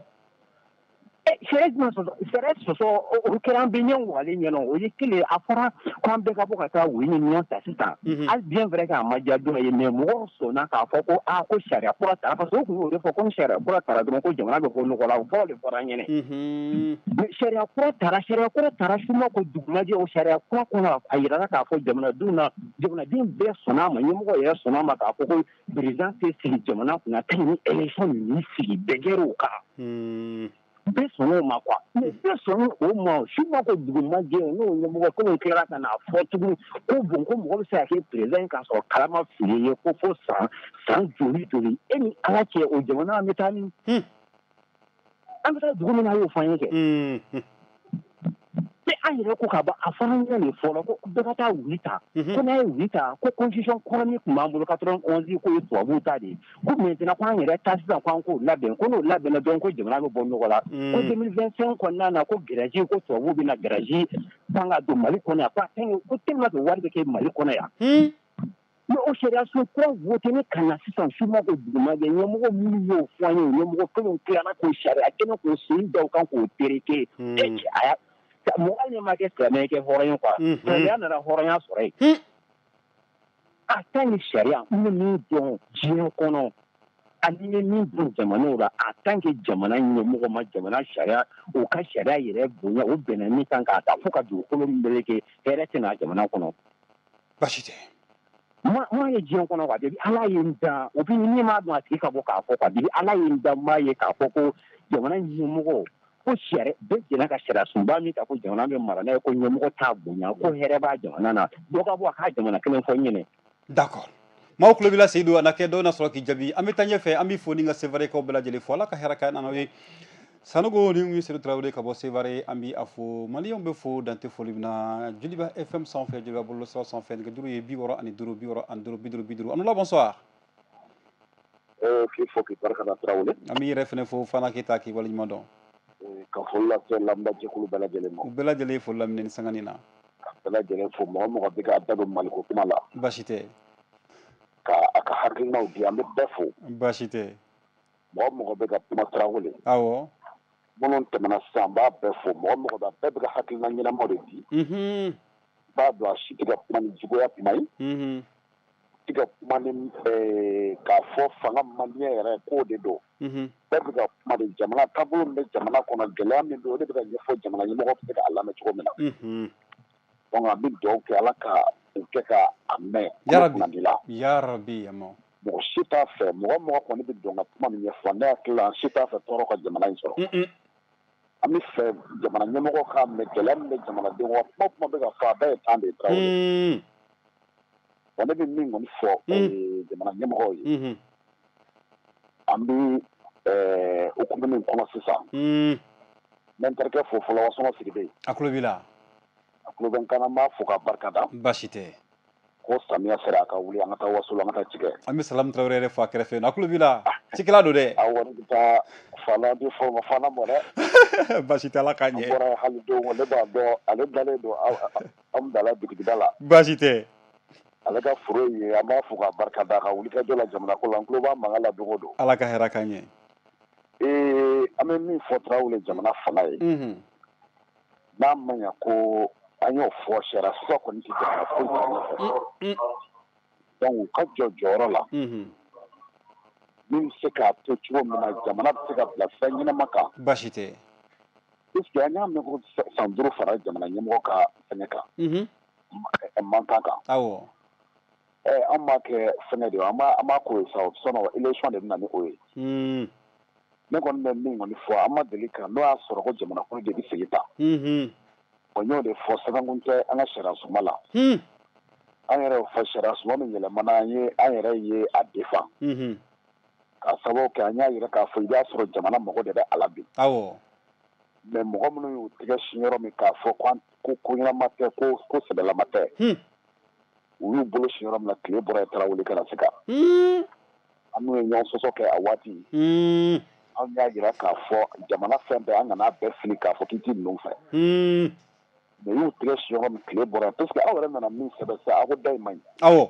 Sariya jumɛn sɔsɔ? Sariya sɔsɔ, o kɛra an bɛ ɲɛ walen ɲɛna, o ye kelen. A fɔra ko an bɛɛ ka bɔ ka taa wuli ni ɲɔgɔn ta sisan. Hali bien vrai k'a ma diya dɔw ye, mais mɔgɔw sɔnna k'a fɔ ko aa ko sariya kura tara, parce que o tun y'o de fɔ ko ni sariya kura tara dɔrɔn ko jamana bɛ bɔ nɔgɔ la, o fɔlɔ de fɔra an ɲɛna. Mais sariya kura tara, sariya kura tara, suma ko dugumajɛ, o sariya kura kɔnɔ a yirala k'a fɔ jamanadenw na, jamanaden bɛɛ sɔnna a ma, ɲɛmɔgɔ yɛrɛ sɔnna a ma k'a fɔ ko président tɛ sigi jamana kunna tant ni élection ninnu sigi, bɛɛ kɛra o kan. Bɛɛ sɔnn'o ma quoi. Mais bɛɛ sɔnn'o o ma, su ma ko dugumajɛ, n'o ɲɛmɔgɔ k'o tilara ka n'a fɔ tuguni ko bon ko mɔgɔ bɛ se ka kɛ président ye k'a sɔrɔ kala ma fili ye, ko fo san joli joli, e ni Ala cɛ, o jamana an bɛ taa min? An bɛ taa dugu min na, a y'o fɔ an ye kɛ. Mais an yɛrɛ ko ka ban, a fɔra an ɲɛna nin fɔlɔ ko bɛɛ ka taa wuli ta, ko n'a ye wuli ta, ko constitution kɔrɔ min tun b'an bolo 91, k'o ye tubabuw ta de ye, ko maintenant ko an yɛrɛ ta sisan, ko an k'o labɛn, ko n'o labɛnna dɔrɔn ko jamana bɛ bɔ nɔgɔ la, ko 2025 kɔnɔna na ko garage, ko tubabuw bɛna garage tan ka don Mali kɔnɔ yan, ko a ko tellement que wari bɛ kɛ Mali kɔnɔ yan. Mais o sariya sun kura voté ne ka na sisan, suma ko dugumajɛ, ɲɛmɔgɔ minnu y'o fɔ an ye, o ɲɛmɔgɔ kelenw tilara k'o sariya kelen k'o sen da o kan k'o tereke. A y'a mɔgɔ hali ma kɛ silamɛ kɛ hɔrɔn ye quoi. Silamɛya nana hɔrɔnya sɔrɔ yen. A ta ni sariya, n bɛ min dɔn diɲɛ kɔnɔ, ani n ye min dɔn jamanaw la, en tant que jamana ɲɛmɔgɔ ma jamana sariya, o ka sariya yɛrɛ bonya, o bɛnna min kan k'a ta, fo ka dugukolo meleke, hɛrɛ tɛ na jamana kɔnɔ. Baasi tɛ. M'a ye diɲɛ kɔnɔ quoi, depuis Ala ye n dan, o bi ni m'a dɔn a tigi ka bɔ k'a fɔ quoi, depuis Ala ye n dan, m'a ye k'a fɔ ko jamana ɲɛmɔgɔ ko sariya bɛɛ jɛnna ka sariya sunba min ta ko jamana bɛ mara n'a ye, ko ɲɛmɔgɔ t'a bonya, ko hɛrɛ b'a jamana na, dɔ ka bɔ a k'a jamana kelen fɔ n ɲɛnɛ. D'accord. Maaw tulo b'i la Seydou, a na kɛ dɔw na sɔrɔ k'i jaabi. An bɛ taa ɲɛfɛ, an b'i fo ni ka Sevarekaw bɛɛ lajɛlen fo, Ala ka hɛrɛ k'an n'aw ye. Sanogo ni ye Seydou Traoré ka bɔ Sevare, an bɛ a fo, maliyɛnw bɛ fo dante foli min na Joliba FM sanfɛ, Joliba bɔlɔlɔsira sanfɛ, nɛgɛjuru ye 65 65 50 50. An la, bonsoir. K'i fo k'i barika da Traoré. An b'i yɛrɛ fɛnɛ fo Fana Keyita, k'i waleɲuman dɔn. Ka foli lase lamɛnjɛkulu bɛɛ lajɛlen ma. U bɛɛ lajɛlen ye foli laminɛ ni sanga nin na. bɛɛ lajɛlen fo, mɔgɔ mɔgɔ bɛ k'a da don Maliko kuma la. Baasi tɛ. Ka a ka hakilinaw di, an bɛ bɛɛ fo. Baasi tɛ. Mɔgɔ mɔgɔ bɛ ka kuma, Tarawele. Awɔ. Minnu tɛmɛna sisan, an b'a bɛɛ fo. Mɔgɔ mɔgɔ bɛ, bɛɛ bɛ ka hakilina ɲɛnamaw de di. B'a dɔn a si tɛ ka kuma ni juguya kuma ye. Tɛ ka kuma ni k'a fɔ fanga man di yɛrɛ k'o de don. Bɛɛ bɛ ka kuma de jamana taabolo min bɛ jamana kɔnɔ, gɛlɛya min bɛ, o de bɛ ka ɲɛfɔ, jamana ɲɛmɔgɔ bɛ se k'a lamɛn cogo min na. Donc an bɛ dugawu kɛ, Ala ka u kɛ ka a mɛn. Yarabi yarabi. Mɔgɔ si t'a fɛ, mɔgɔ mɔgɔ kɔni bɛ don ka kuma min ɲɛfɔ, ne hakili la, si t'a fɛ tɔɔrɔ ka jamana in sɔrɔ. An bɛ fɛ jamana ɲɛmɔgɔ k'a mɛn gɛlɛya min bɛ jamanadenw wa kuma kuma bɛ ka fɔ, a bɛɛ ye tan de ye, Tarawele. Wa ne bɛ min kɔni fɔ jamana ɲɛmɔgɔw ye, an bɛ hukumu min kɔnɔ sisan, n bɛ n terikɛ fo fɔlɔ, Wasɔngɔ Sidibe. A tulo b'i la. A tulo bɛ n kan na, n b'a fo k'a barika da. Baasi tɛ. Ko samiya sera, a ka wuli, an ka taa waso, an ka taa cikɛ. An bɛ Salamu Tarawele yɛrɛ fo a kɛrɛfɛ, a tulo b'i la, cikɛla don dɛ. Awɔ, ne bɛ taa fana di fɔ fana mɔ dɛ. Baasi tɛ, Ala k'a ɲɛ. An bɔra hali don, ne b'a dɔn ale dalen don an dala bitigida la. Baasi tɛ. Ale ka foro ye, an b'a fo k'a barika da, a ka wuli ka jɔ la jamana ko la, an tulo b'a mankan la don o don. Ala ka hɛrɛ k'an ɲɛ. An bɛ min fɔ, Tarawele, jamana fanga ye, n'a ma ɲɛ ko an y'o fɔ, sariya sɔsɔ kɔni tɛ jamana foyi ta ɲɛfɛ. Donc u ka jɔ jɔyɔrɔ la min bɛ se k'a to cogo min na jamana bɛ se ka bila sira ɲɛnama kan. Baasi tɛ. Puisque an y'a mɛn ko san 5 fara jamana ɲɛmɔgɔ ka fɛngɛ kan, mankan kan. Awɔ. An b'a kɛ fɛngɛ de ye, an b'a k'o ye sa, sinon élection de bɛ na ni o ye. Ne kɔni bɛ min kɔni fɔ, an ma deli ka n'o y'a sɔrɔ ko jamana kɔnɔ de bɛ segin ta. O y'o de fɔ, sɛbɛnkun tɛ an ka sariya sunba la. An yɛrɛ y'o fɔ, sariya sunba min yɛlɛmana, an ye an yɛrɛ ye a défend. K'a sababu kɛ an y'a yira k'a fɔ i b'a sɔrɔ jamana mago de bɛ a la bi. Awɔ. Mais mɔgɔ minnu y'u tigɛ sin yɔrɔ min k'a fɔ ko ko ɲɛnama tɛ, ko sɛbɛlama tɛ. U y'u bolo sin yɔrɔ min na, tile bɔra yen, Tarawele, kana se ka. An n'u ye ɲɔgɔn sɔsɔ kɛ a waati. An y'a jira k'a fɔ jamana fɛn bɛɛ, an kana bɛɛ fili k'a fɔ k'i t'i ninnu fɛ. Mais y'u tigɛ sin yɔrɔ min, tile bɔra yen, parce que aw yɛrɛ nana min sɛbɛn sisan, aw ko da in man ɲi. Awɔ.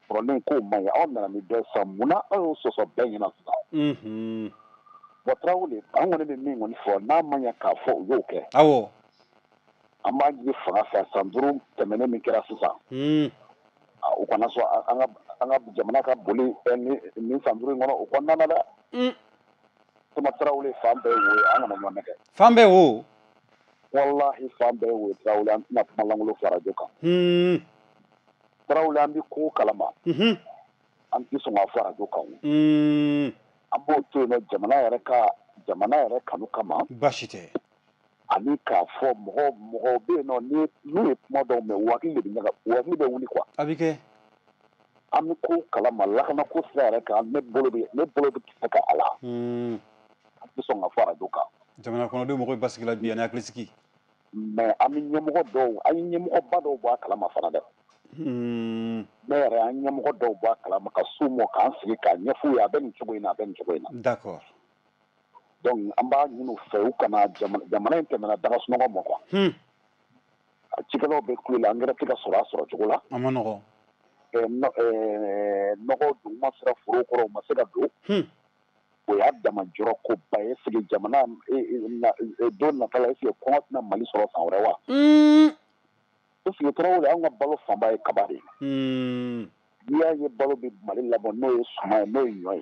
Kɔrɔlen k'o man ɲi, aw nana ni dɔ ye sisan, munna aw y'o sɔsɔ bɛɛ ɲɛna sisan? Bon, Tarawele, an kɔni bɛ min kɔni fɔ, n'a ma ɲɛ k'a fɔ u y'o kɛ. Awɔ. An b'a ɲini fanga fɛ, san 5 tɛmɛnen min kɛra sisan, u kana sɔn an ka jamana ka boli nin san 5 in kɔnɔ o kɔnɔna na dɛ. Tuma, Tarawele, fan bɛɛ ye wo ye, an kana ɲɔgɔn nɛgɛ. Fan bɛɛ wo. Walahi, fan bɛɛ ye wo ye, Tarawele, an tɛna kuma lankolon fɔ arajo kan. Tarawele, an bɛ ko kalama. An tɛ sɔn k'a fɔ arajo kan o. An b'o to yen nɔ, jamana yɛrɛ kanu kama. Baasi tɛ. Ani k'a fɔ mɔgɔ mɔgɔw bɛ yen nɔ, ni n'u ye kuma dɔw mɛn, u hakili de bɛ ɲaga, u hakili bɛ wuli quoi. A bɛ kɛ. An bɛ ko kalama lakana ko sira yɛrɛ kan, ne bolo bɛ kisɛ ka a la. An tɛ sɔn ka fɔ arajo kan. Jamana kɔnɔdenw mɔgɔ bɛ basigi la bi ani hakilisigi. Mais an bɛ ɲɛmɔgɔ dɔw, an ye ɲɛmɔgɔba dɔw bɔ a kalama fana dɛ. Ne yɛrɛ, an ɲɛmɔgɔ dɔw bɔ a kalama ka s'u ma, k'an sigi k'a ɲɛf'u ye, a bɛ nin cogo in na, a bɛ nin cogo in na. D'accord. Donc an b'a ɲini u fɛ, u kana jamana in tɛmɛna daga sunɔgɔ ma quoi. A cikɛlaw bɛ kulo la, angɛrɛ tɛ ka sɔrɔ a sɔrɔ cogo la. A ma nɔgɔn. Nɔgɔ duguma sera foro kɔrɔ, u ma se ka don. O y'a dama jɔrɔ koba ye. Est-ce que jamana don nata la, est-ce que kɔngɔ tɛna Mali sɔrɔ san wɛrɛ wa? Est-ce que, Tarawele, an ka balo fanba ye kaba de ye. N'i y'a ye balo bɛ Mali labɔ, n'o ye suman ye, n'o ye ɲɔ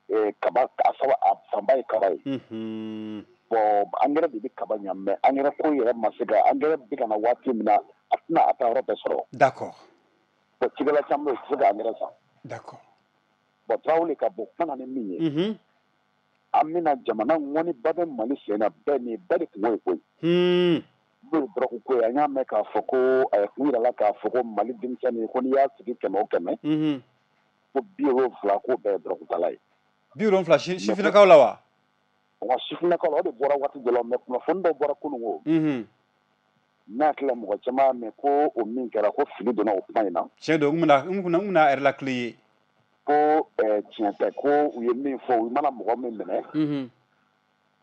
ye. Kaba a saba, a fanba ye kaba ye. Bon, angɛrɛ de bɛ kaba ɲɛ, mais angɛrɛ ko yɛrɛ ma se ka, angɛrɛ bɛ ka na waati min na, a tɛna a taa yɔrɔ bɛɛ sɔrɔ. D'accord. Bon, cikɛla caman bɛ yen, u tɛ se ka angɛrɛ san. D'accord. Bon, Tarawele, ka bɔ kuma na ni min ye, an bɛna jamana ŋɔniba bɛ Mali sen na, bɛɛ nin bɛɛ de kungo ye koyi. N'o ye dɔrɔgu ko ye, an y'a mɛn k'a fɔ ko kun yirala k'a fɔ ko Mali denmisɛnnin, ko n'i y'a sigi 100 o 100, ko 70 k'o bɛɛ ye dɔrɔgutala ye. 70 sifinnakaw la wa? Wa, sifinnakaw la, o de bɔra waati dɔ la, mais kunnafoni dɔ bɔra kununko. Ne hakili la, mɔgɔ caman y'a mɛn ko o min kɛra, ko fili donna o kuma in na. Tiɲɛ don, n kun bɛna a yɛrɛ lakile ye. Ko tiɲɛ tɛ, ko u ye min fɔ, u mana mɔgɔ min minɛ,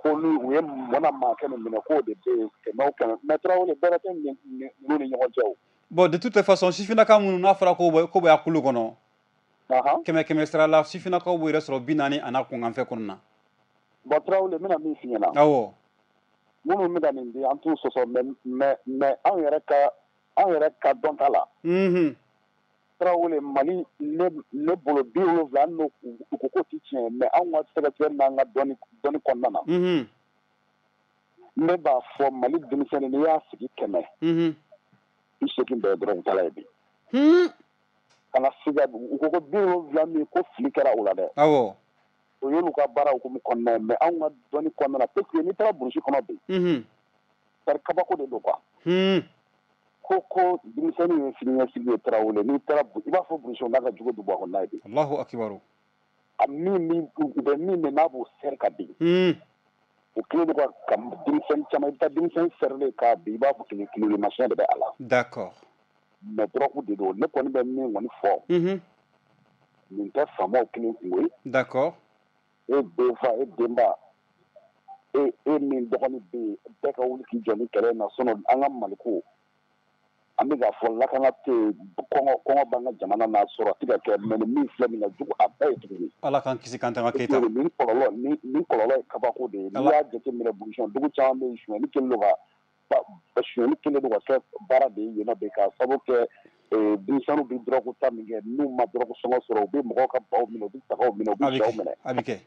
Ko n'u u ye mɔna maa kɛ min minɛ, k'o de bɛ yen 100 o 100. Mais Tarawele, bɛrɛ tɛ ninnu ni ɲɔgɔn cɛ o. Bon, de toute façon, sifinnaka minnu n'a fɔra ko bɛ a kulu kɔnɔ, 100 100 sira la, sifinnakaw b'u yɛrɛ sɔrɔ 40 a n'a kunkanfɛ kɔnɔna na. Bon, Tarawele, n bɛna min f'i ɲɛna, minnu bɛ ka nin di, an t'u sɔsɔ, mais anw yɛrɛ ka dɔn ta la, Tarawele, Mali, ne bolo 70, hali n'u u ko k'o ti tiɲɛ ye, mais anw ka sɛgɛsɛgɛli n'an ka dɔnni kɔnɔna na, ne b'a fɔ, Mali denmisɛnnin, n'i y'a sigi 100, 80 bɛɛ ye dɔrɔgu tala ye bi. Kana siga, u ko ko 70 min ko fili kɛra o la dɛ, o y'olu ka baara hukumu kɔnɔna ye, mais anw ka dɔnni kɔnɔna na, parce que n'i taara brousse kɔnɔ bi, c'est kabako de don quoi. Ko denmisɛnnin ye siniɲɛsigi ye. Tarawele, n'i taara, i b'a fɔ brousse n'a ka jugu duguba kɔnɔna ye bi. Allahu akibaru. A min min u bɛ min min n'a b'o sɛri ka bin, o kelen don ka denmisɛnnin caman, i bɛ taa denmisɛnnin sɛrilen k'a bin, i b'a fɔ kile kile masiyɛn de bɛ a la. Mais dɔrɔgu de don. Ne kɔni bɛ min kɔni fɔ, nin tɛ faamaw kelen kungo ye. E den fa, e denba, e min dɔgɔnin bɛ yen, bɛɛ ka wuli k'i jɔ ni kɛlɛ in na. Sinon an ka Maliko, an bɛ k'a fɔ lakana tɛ yen, kɔngɔ b'an ka jamana na, sɔrɔ a tɛ ka kɛ, mais nin min filɛ nin ka jugu a bɛɛ ye tuguni. Ala k'an kisi k'an tanga, Keyita. Nin kɔlɔlɔ ye kabako de ye. N'i y'a jateminɛ, brousse dugu caman bɛ yen, sonyɛli kɛlen don ka kɛ baara de ye yen nɔ bi, k'a sababu kɛ denmisɛnninw bɛ dɔrɔgu ta min kɛ, n'u ma dɔrɔgu sɔngɔ sɔrɔ, u bɛ mɔgɔw ka baw minɛ, u bɛ sagaw minɛ, u A bɛ bɛ sɛw kɛ minɛ. A bɛ kɛ.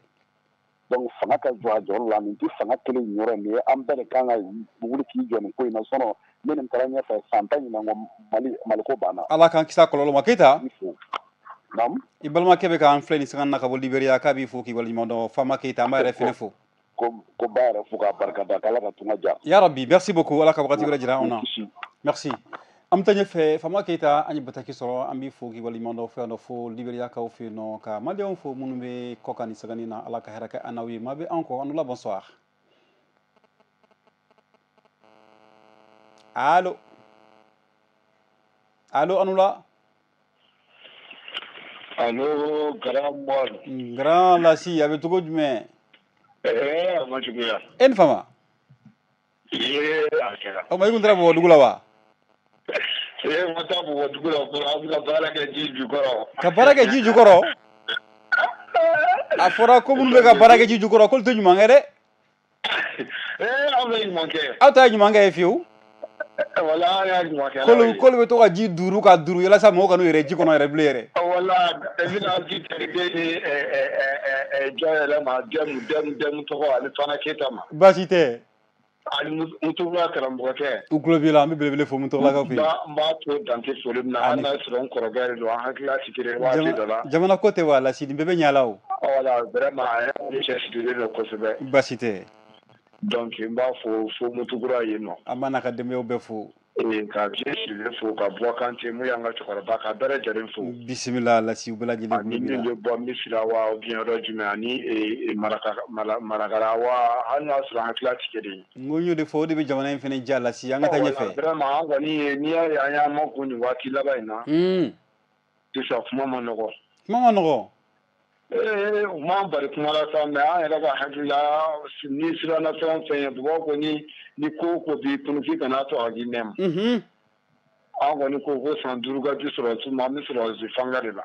Donc fanga ka jɔ a jɔyɔrɔ la. Nin tɛ fanga kelen yɔrɔ ye, nin ye an bɛɛ de kan ka wuli k'i jɔ nin ko in na. Sinon ne nin taara ɲɛfɛ, san 10 ɲinan kɔ, Mali, Maliko banna. Ala k'an kisi a kɔlɔlɔ ma, Keyita. I fo, naamu. I balimakɛ bɛ k'an filɛ nin sanga na ka bɔ Liberia, k'a b'i fo k'i waleɲuman dɔn. Fama Keyita, an b'a yɛrɛ fɛnɛ fo. Ko ba yɛrɛ fo k'a barika da, k'Ala ka tunga ja. Ya Rabbi, merci beaucoup. Ala ka wagati wɛrɛ jira anw na. Kisi. Merci. An bɛ taa ɲɛfɛ. Fama Keyita, an ye bataki sɔrɔ, an b'i fo k'i waleɲuman dɔn fo yan nɔ, fo Liberia kaw fɛ yen nɔ, ka maliyɛnw fo minnu bɛ kɔ kan nin sanga na. Ala ka hɛrɛ kɛ an n'aw ye. Maa bɛ an kɔ. An la, bonsoir. Allo, allo, Anoula. Allo, grand Mor. Grand Lasi, a bɛ cogo jumɛn? Eh, a ma juguya. E ni fama. Ee, a kɛra. O ma, i kun taara Bamakɔ dugu la wa? Ee, ma taa Bamakɔ dugu la fɔlɔ, an bɛ ka baara kɛ ji jukɔrɔ. Ka baara kɛ ji jukɔrɔ? A fɔra ko minnu bɛ ka baara kɛ ji jukɔrɔ, k'olu tɛ ɲuman kɛ dɛ. Ee, an bɛ ɲuman kɛ. Aw ta ye ɲuman kɛ ye fiyewu. Wala, an y'a ɲuman kɛ. K'olu bɛ to ka ji duuru ka duuru yalasa mɔgɔw kan'u yɛrɛ ji kɔnɔ yɛrɛ bilen yɛrɛ. Wala, i bɛna ji terikɛ ni jɔn yɛrɛ ma, dɛmu dɛmu dɛmu tɔgɔ ani Fana Keyita ma. Baasi tɛ. Ani Mutukura karamɔgɔkɛ. U tulo b'i la, an bɛ belebele fo Mutugulakaw fɛ yen. N b'a to dante foli min na, hali n'a sɔrɔ n kɔrɔkɛ de don, an hakili sigilen waati dɔ la. Jamana ko tɛ wa, Lasi, nin bɛɛ bɛ ɲɛ la o. Wala, vraiment, a yɛrɛ cɛsirilen don kosɛbɛ. Baasi tɛ. Donc n b'a fo fo Mutukura yen nɔ. An b'a n'a ka denbayaw bɛɛ fo. Ee, ka Vieux Sidibe fo, ka Buwa Kante mun y'an ka cɛkɔrɔba, ka bɛɛ lajɛlen fo. Bisimila Lasi, u bɛɛ lajɛlen Ani tulo b'i min la. bɛ bɔ Misira wa, ou bien yɔrɔ jumɛn, ani Maraka Marakara wa, hali n'a sɔrɔ an hakili tɛ kelen ye. N ko n y'o de fɔ, o de bɛ jamana in fana diya, Lasi, an ka taa ɲɛfɛ. Vraiment, an kɔni ye, n'i y'a ye an y'an makun nin waati laban in na. Sisan kuma ma nɔgɔ. Kuma ma nɔgɔ. Ee, u m'an bari kuma la sa, mais an yɛrɛ ka hakili la, ni siranna fɛn o fɛn ye, bɔgɔ ko ni ko o ko b'i kɔnɔ, k'i kana to a k'i nɛma. An kɔni ko san 5 ka di sɔrɔsiw ma, an bɛ sɔrɔsi fanga de la.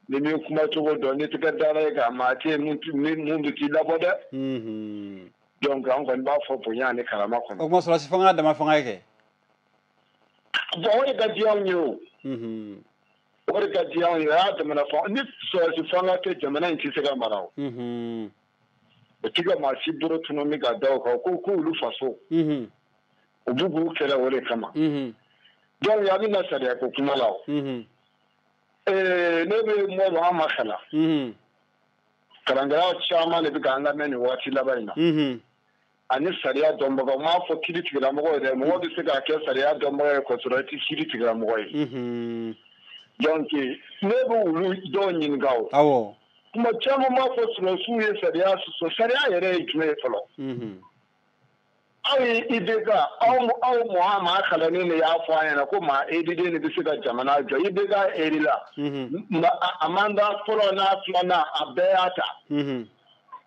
Ni min kuma cogo dɔn, ni tigɛ dara e kan, maa tɛ yen mun bɛ k'i labɔ dɛ. Donc an kɔni b'a fɔ bonya ani karama kɔnɔ. O tuma sɔrɔsi fanga dama fanga ye kɛ. Bon, o de ka di anw ye o. O de ka di anw ye, o y'a jamana fanga. Ni sɔrɔsi fanga tɛ, jamana in tɛ se ka mara o. O ti ka maa si bolo tunu ka da o kan ko k'olu faso. U b'u k'u kɛlɛ o de kama. Donc a bɛ na sariya ko kuma la o. Ee, ne bɛ mɔdɔ, an ma kalan. Kalankɛlaw caman de bɛ k'an lamɛn nin waati laban in na. Ani sariya dɔnbagaw, n m'a fɔ kiiri tigilamɔgɔ ye dɛ, mɔgɔ bɛ se k'a kɛ sariya dɔnbaga ye k'a sɔrɔ i tɛ kiiri tigilamɔgɔ ye. Donc ne bɛ olu dɔw ɲininka o. Kuma caman b'a fɔ sɔrɔsiw ye sariya sɔsɔ, sariya yɛrɛ ye jumɛn ye fɔlɔ? Aw ye IBK, aw mɔgɔ maa kalannen de y'a fɔ an ɲɛna ko maa EDD de bɛ se ka jamana jɔ. IBK eri la, a mandat fɔlɔ n'a filanan, a bɛɛ y'a ta.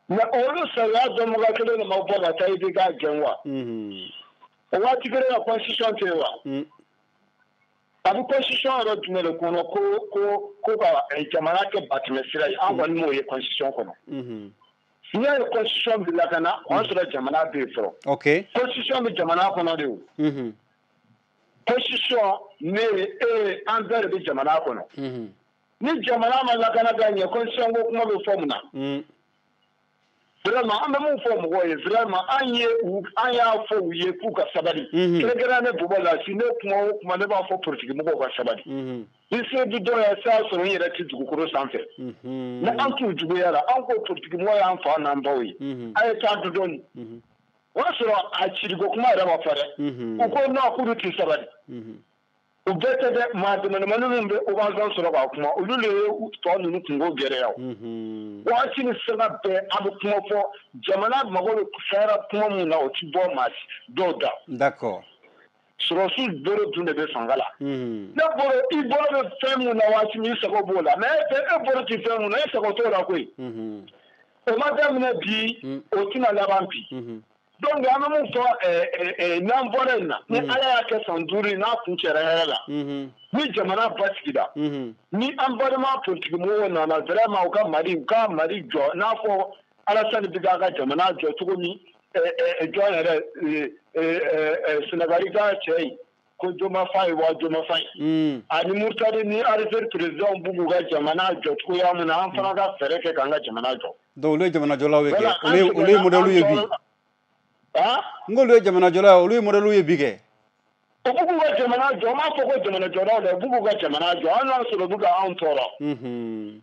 Mais olu sariya dɔnbaga kelen de ma bɔ ka taa IBK gɛn wa? O waati kelen na constitution tɛ yen wa? A bɛ constitution yɛrɛ jumɛn de kɔnɔ ko ka jamana kɛ batɛmɛ sira ye? An kɔni m'o ye constitution kɔnɔ. N'i y'a ye constitution bɛ lakana, o y'a sɔrɔ jamana bɛ yen fɔlɔ. Constitution bɛ jamana kɔnɔ de o. Constitution, ne e an bɛɛ de bɛ jamana kɔnɔ. Ni jamana ma lakana ka ɲɛ, constitution ko kuma bɛ fɔ mun na? Vraiment, an bɛ mun fɔ mɔgɔw ye, vraiment, an y'a fɔ u ye k'u ka sabali. Kɛrɛnkɛrɛnnenya ne Bobo Lasi, ne kuma o kuma ne b'a fɔ politique mɔgɔw ka sabali. Ni se bi dɔw ye, se y'a sɔrɔ n yɛrɛ tɛ dugukolo sanfɛ. Mais an t'u juguya la, an ko politique mɔgɔw y'an fa n'an baw ye. A ye taa dɔɔni. O y'a sɔrɔ a ciriko kuma yɛrɛ ma fɔ dɛ. U ko non, k'olu tɛ sabali. U bɛɛ tɛ dɛ, maa dɛmɛdɛmɛni minnu bɛ occasion sɔrɔ ka kuma, olu de ye tɔ ninnu kungo gɛlɛya o. Waati ni sanga bɛɛ a bɛ kuma fɔ, jamana mago bɛ fɛn kuma min na, o ti bɔ maa dɔw da. D'accord. Sɔrɔsiw bolo dun de bɛ fanga la. Ne bolo, i bolo bɛ fɛn min na waati min, i sago b'o la, mais e bolo tɛ fɛn min na, e sago t'o la koyi. O ma daminɛ bi, o tɛna laban bi. Donc an bɛ mun fɔ, n'an bɔra yen na, ni Ala y'a kɛ san 5 n'a kun cɛra hɛrɛ la, ni jamana basigira, ni an balima politique mɔgɔw nana, vraiment u ka Mali jɔ, n'a fɔ Alassane bɛ k'a ka jamana jɔ cogo min, jɔn yɛrɛ Sénégal ka cɛ ye ko Joma Faye wa Joma Faye ani Mauritanie ni Algérie président b'u k'u ka jamana jɔ cogoya min na, an fana ka fɛɛrɛ kɛ k'an ka jamana jɔ. Donc olu ye jamanajɔlaw ye kɛ, olu ye modèle ye bi. N k'olu ye jamanajɔlaw ye, olu ye modèle ye bi kɛ. U b'u k'u ka jamana jɔ, n m'a fɔ ko jamanajɔlaw dɛ, u b'u k'u ka jamana jɔ, hali n'a sɔrɔ u bɛ ka anw tɔɔrɔ.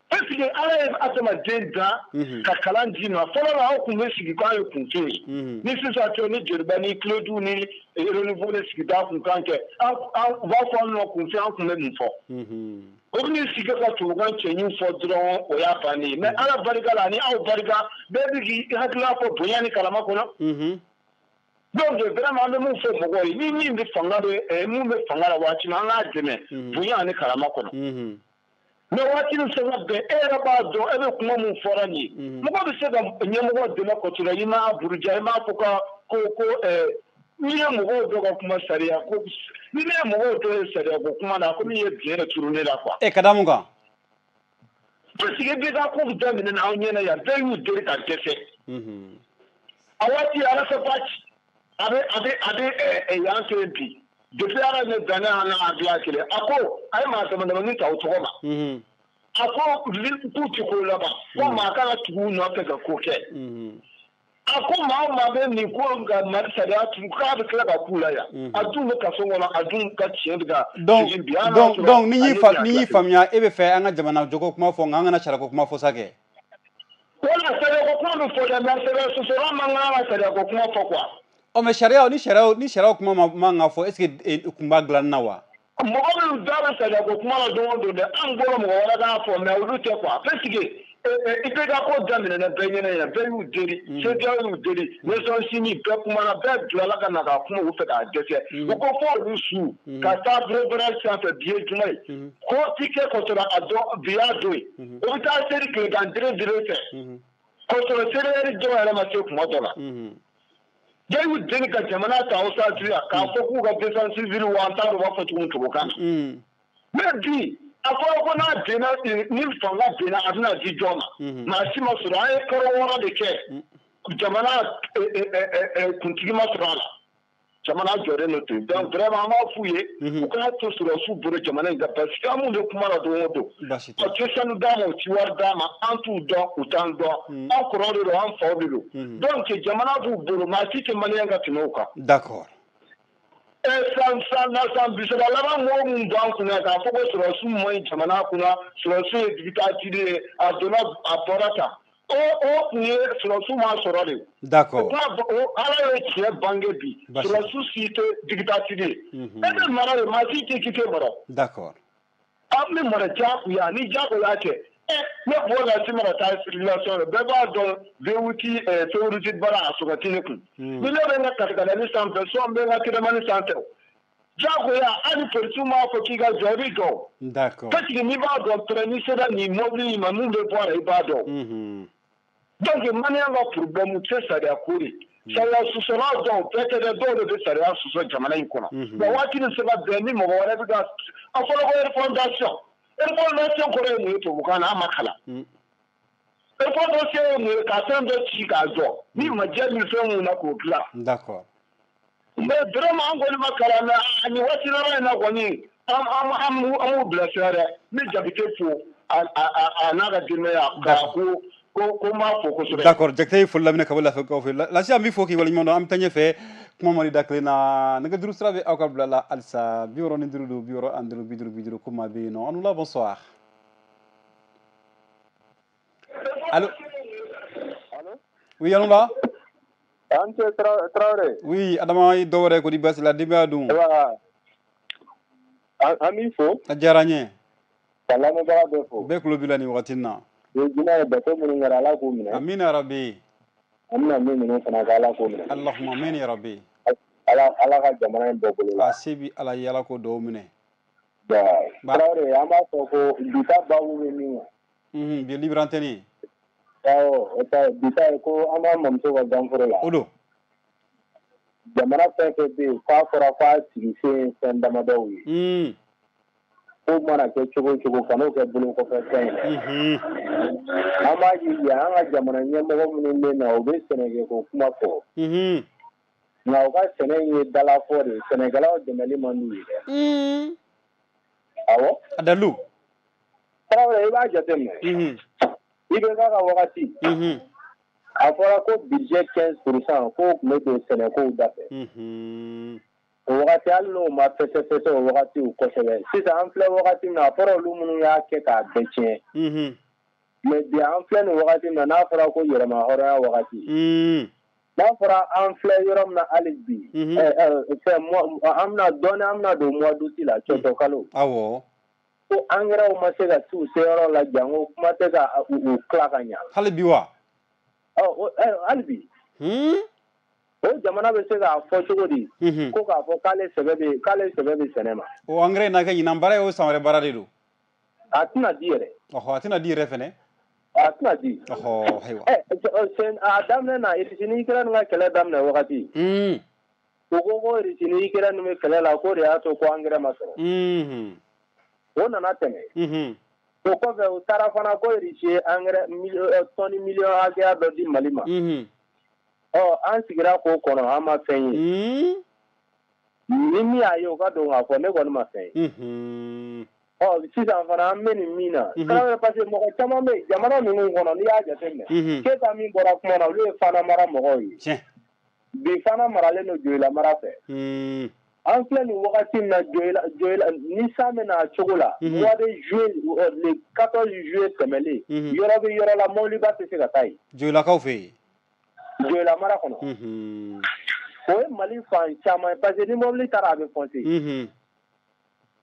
Parce que Ala ye adamaden dan ka kalan d'i ma, fɔlɔ la aw tun bɛ sigi k'aw ye kunfin ye. Ni sisan tɛ, ni Joliba ni Kiledu ni Renouveau de sigida kun kan kɛ, u b'a fɔ an ma kunfin, an tun bɛ mun fɔ? O bɛ sigi ka tubabukan cɛɲi fɔ dɔrɔn, o y'a bannen ye. Mais Ala barika la ani aw barika, bɛɛ bɛ k'i hakilila fɔ bonya ni kalama kɔnɔ. Donc vraiment an bɛ mun fɔ mɔgɔw ye, ni min bɛ fanga bɛ mun bɛ fanga la waati min, an k'a dɛmɛ bonya ani kalama kɔnɔ. Mais waati ni sanga bɛɛ, e yɛrɛ b'a dɔn e bɛ kuma mun fɔra nin ye. Mɔgɔ bɛ se ka ɲɛmɔgɔ dɛmɛ kɔsɛbɛ, i m'a buruja, i m'a fɔ ka ko n'i ye mɔgɔw dɔ ka kuma sariya ko, ni ne ye mɔgɔw dɔ ye sariya ko kuma na, komi i ye biɲɛ de turu ne la quoi. E ka da mun kan? Parce que bɛɛ ka ko daminɛ aw ɲɛna yan, bɛɛ y'u deli ka dɛsɛ. A waati Alassane Bathily a bɛ yan to yen bi. Depuis Ala ne danna an n'a bila kelen, a ko a ye maa damadamanin ta o tɔgɔ ma. A ko k'u ti ko laban, ko maa kana tugu u nɔfɛ ka ko kɛ. A ko maa o maa bɛ nin ko ka Mali sariya tugu, k'a bɛ tila ka k'u la yan. A dun bɛ kaso kɔnɔ, a dun ka tiɲɛ bɛ ka segin bi. Donc n'i y'i faamuya, e bɛ fɛ an ka jamana jɔko kuma fɔ, nka an kana sariya ko kuma fɔ sa kɛ. Wala sariya ko kuma bɛ fɔ dɛ, mais sariya sɔsɔla man kan ka sariya ko kuma fɔ quoi. Ɔ mais sariya ni sariya kuma man ka fɔ, est ce que kun b'a dilanni na wa? Mɔgɔ minnu da bɛ sariya ko kuma la don o don dɛ, an bolo mɔgɔ wɛrɛ k'a fɔ, mais olu tɛ quoi. Parce que i bɛ ka ko daminɛ bɛɛ ɲɛna yan, bɛɛ y'u deli, CEDEAO y'u deli, Nations Unies bɛɛ kumana, bɛɛ bilala ka na ka kuma u fɛ k'a dɛsɛ. U ko fo olu su ka taa bureau sanfɛ, bi ye juma ye, ko ti kɛ kɔsɔrɔ a dɔn bi y'a don ye. U bɛ taa seli tilegan dire fɛ, kɔsɔrɔ seli dɔw yɛrɛ ma se kuma dɔ la. Bɛɛ y'u deli ka jamana ta otage la k'a fɔ k'u ka défense civile wa an t'a dɔn u b'a fɔ cogo min tubabukan na. Mais bi a fɔra ko n'a benna, ni fanga benna, a bɛna di jɔn ma? Maa si ma sɔrɔ. An ye kalo 6 de kɛ, jamana kuntigi ma sɔrɔ a la, jamana jɔlen don ten. Donc vraiment an b'a f'u ye, u kana to sɔrɔsiw bolo jamana in kan, parce que an minnu bɛ kuma la don o don, u tɛ sanu d'a ma, u tɛ wari d'a ma, an t'u dɔn, u t'an dɔn, an kɔrɔw de don, an faw de don. Donc jamana b'u bolo, maa si tɛ maliyɛn ka tɛmɛ u kan. D'accord. San 30 laban mɔgɔ minnu b'an kunna k'a fɔ ko sɔrɔsiw man ɲi jamana kunna, sɔrɔsiw ye dictature ye, a donna a bɔra tan. O tun ye sɔrɔsiw ma sɔrɔ de. D'accord. Ala ye tiɲɛ bange bi, sɔrɔsiw si tɛ dictature ye. E bɛ mara de, maa si tɛ k'i tɛ mara. D'accord. An bɛ mara diyagoya, ni diyagoya kɛ. Ne bɔra la si mana taa circulation la, bɛɛ b'a dɔn V8 V8 baara a sɔrɔ tɛ ne kun. Ni ne bɛ n ka katikatani sanfɛ, soit n bɛ n ka telimani sanfɛ. Diyagoya, hali polisiw m'a fɔ k'i ka jɔ, i bɛ jɔ. D'accord. Parce que n'i b'a dɔn pɛrɛ, n'i sera nin mobili in ma, mun bɛ bɔ a la, i b'a dɔn. Donc maliyɛn ka problème tɛ sariya ko de. Sariya sɔsɔla dɔw bɛɛ tɛ dɛ, dɔw de bɛ sariya sɔsɔ jamana in kɔnɔ. Nka waati bɛ se ka bɛn ni mɔgɔ wɛrɛ bɛ ka a fɔra ko refondation. Refondation kɔrɔ ye mun ye tubabukan na, an ma kalan. Refondation ye mun ye, ka fɛn dɔ ci k'a jɔ ni majɛ ni fɛn mun na k'o dilan. D'accord. Mais vraiment an kɔni ma kalan, mais nin waati laban in na kɔni an b'u bilasira dɛ. N bɛ Jakite fo a n'a ka denbaya k'a ko ko n b'a fo kosɛbɛ. D'accord, Jakite ye foli laminɛ ka bɔ Lafiyakaw fɛ. Lasi, an b'i fo k'i waleɲuman dɔn. An bɛ taa ɲɛfɛ kuma mali da kelen na. Nɛgɛjuru sira bɛ aw ka bila la halisa 65 don 65 50 50 ko maa bɛ yen nɔ. An la, bonsoir. Allô? Oui, allô là? An cɛ Traoré. Oui, Adama i dɔwɛrɛ ko di baasi la, denbaya dun? An b'i fo. A diyara n ye. Ka lamɛnbaga bɛɛ fo. Bɛɛ tulo b'i la nin wagati in na. Jinɛ ye bato minnu kɛra, Ala k'u minɛ. Amina rabi. An bɛna min minnu fana kɛ, Ala k'u minɛ. Allahumma amin ya rabi. Ala ka jamana in bɔ bolo la. A se bi Ala ye, Ala k'o dɔw minɛ. Traoré, an b'a fɔ ko bi ta baabu bɛ min kan. Bi libre antenne. Awɔ, o ta bi ta ye ko an b'an mamuso ka ganforo la. O don. Jamana fɛn fɛn bɛ yen k'a fɔra k'a sigi sen ye fɛn damadɔw ye. Ko mana kɛ cogo o cogo, kan'o kɛ bolo kɔfɛ fɛn ye. An b'a ye an ka jamana ɲɛmɔgɔ minnu bɛ na, u bɛ sɛnɛkɛ ko kuma fɔ. Nka u ka sɛnɛ in ye dalafɔ de ye, sɛnɛkɛlaw dɛmɛli man d'u ye dɛ. Awɔ. A dalu. Tarawele, i b'a jateminɛ. I bɛ k'a ka wagati. A fɔra ko budget 15% k'o tun bɛ don sɛnɛkow da fɛ. O wagati hali n'o ma fɛsɛfɛsɛ o wagatiw kosɛbɛ. Sisan an filɛ wagati min na, a fɔra olu minnu y'a kɛ k'a bɛɛ tiɲɛ. Mais bi an filɛ nin wagati min na, n'a fɔra ko yɛrɛma hɔrɔnya wagati. N'a fɔra an filɛ yɔrɔ min na hali bi. Fɛn an bɛna dɔɔnin, an bɛna don mois d'août la, cɔcɔ kalo. Awɔ. Ko angɛrɛw ma se ka t'u se yɔrɔ la, janko kuma tɛ ka u tila ka ɲa. Hali bi wa? Ɔ, hali bi. O jamana bɛ se k'a fɔ cogo di? Ko k'a fɔ k'ale sɛbɛ bɛ k'ale sɛbɛ bɛ sɛnɛ ma. O angɛrɛ n'a kɛ ɲinan baara ye, o san wɛrɛ baara de don. A tɛna di yɛrɛ. Ɔhɔ, a tɛna di yɛrɛ fɛnɛ. A tɛna di. Ɔhɔ, ayiwa. A daminɛ na, Irisi ni Ukraine ka kɛlɛ daminɛ wagati. U ko Irisi ni Ukraine bɛ kɛlɛ la, k'o de y'a to ko angɛrɛ ma sɔrɔ. O nana tɛmɛ. O kɔfɛ u taara fana ko Irisi ye angɛrɛ tɔni miliyɔn hakɛya dɔ di Mali ma. Ɔ, an sigira k'o kɔnɔ, an ma fɛn ye. Ni min y'a ye, o ka don k'a fɔ ne kɔni ma fɛn ye. Ɔ, sisan fana an bɛ nin min na. Parce que mɔgɔ caman bɛ jamana ninnu kɔnɔ, n'i y'a jateminɛ. Keyita min bɔra kuma na, olu ye Fana mara mɔgɔw ye. Bi Fana maralen don Joyila mara fɛ. An filɛ nin wagati min na, Joyila ni san bɛ na cogo la. Mois de juillet, le 14 juillet tɛmɛlen. Yɔrɔ bɛ yɔrɔ la, mɔbiliba tɛ se ka taa yen. Joyilakaw fɛ yen. Joyila mara kɔnɔ. O ye Mali fan caman ye, parce que ni mɔbili taara a bɛ foncer.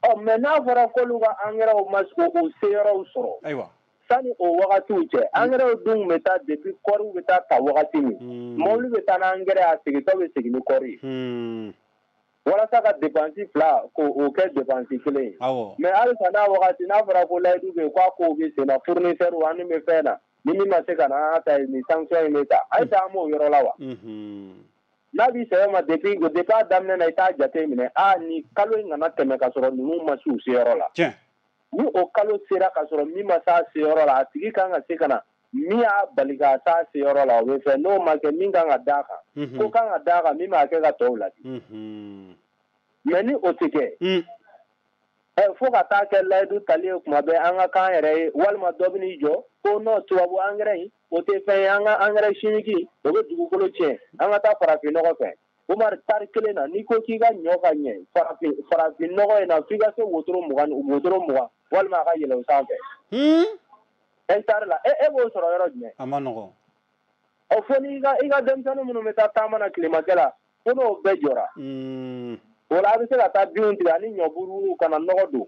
Ɔ, mais n'a fɔra k'olu ka angɛrɛw ma o se yɔrɔw sɔrɔ. Ayiwa. Sani o wagatiw cɛ, angɛrɛw dun bɛ taa depuis kɔɔriw bɛ taa ta wagati min. Mɔbili bɛ taa n'angɛrɛ a segintɔ bɛ segin ni kɔɔri ye. Walasa ka dépense fila k'o kɛ dépense kelen ye. Awɔ. Mais halisa n'a wagati n'a fɔra ko layidu bɛ yen k'a kow bɛ sen na, fournisseur an ni bɛ fɛn na. Ni min ma se ka na an ta nin sanction in bɛ ta. Halisa an b'o yɔrɔ la wa? N'a b'i sɛbɛ ma depuis a daminɛ na, i t'a jate minɛ. A nin kalo in kana tɛmɛ ka sɔrɔ ninnu ma se u seyɔrɔ la. Ni o kalo sera ka sɔrɔ min ma s'a seyɔrɔ la, a tigi kan ka se ka na min y'a bali ka s'a seyɔrɔ la, o bɛ fɛ. N'o ma kɛ, min kan ka d'a kan. Ko kan ka d'a kan, min b'a kɛ ka tɔw ladi. Mais ni o tɛ kɛ. Fo ka taa kɛ layidu tali ye kuma bɛɛ an ka kan yɛrɛ ye, walima dɔ bɛ n'i jɔ ko non tubabu angɛrɛ in o tɛ fɛn ye, an ka angɛrɛ chimique o bɛ dugukolo tiɲɛ, an ka taa farafin nɔgɔ fɛ. Umar, tari kelen na, n'i ko k'i ka ɲɔ ka ɲɛ farafin nɔgɔ in na, f'i ka se wotoro 20 walima a ka yɛlɛ o sanfɛ. Hectare la, e b'o sɔrɔ yɔrɔ jumɛn? A ma nɔgɔn. Ɔ, fo n'i ka denmisɛnnin minnu bɛ taa taama na tilemakɛ la, fo n'o bɛɛ jɔra. O la a bɛ se ka taa binw tigɛ ani ɲɔburuw ka na nɔgɔ don.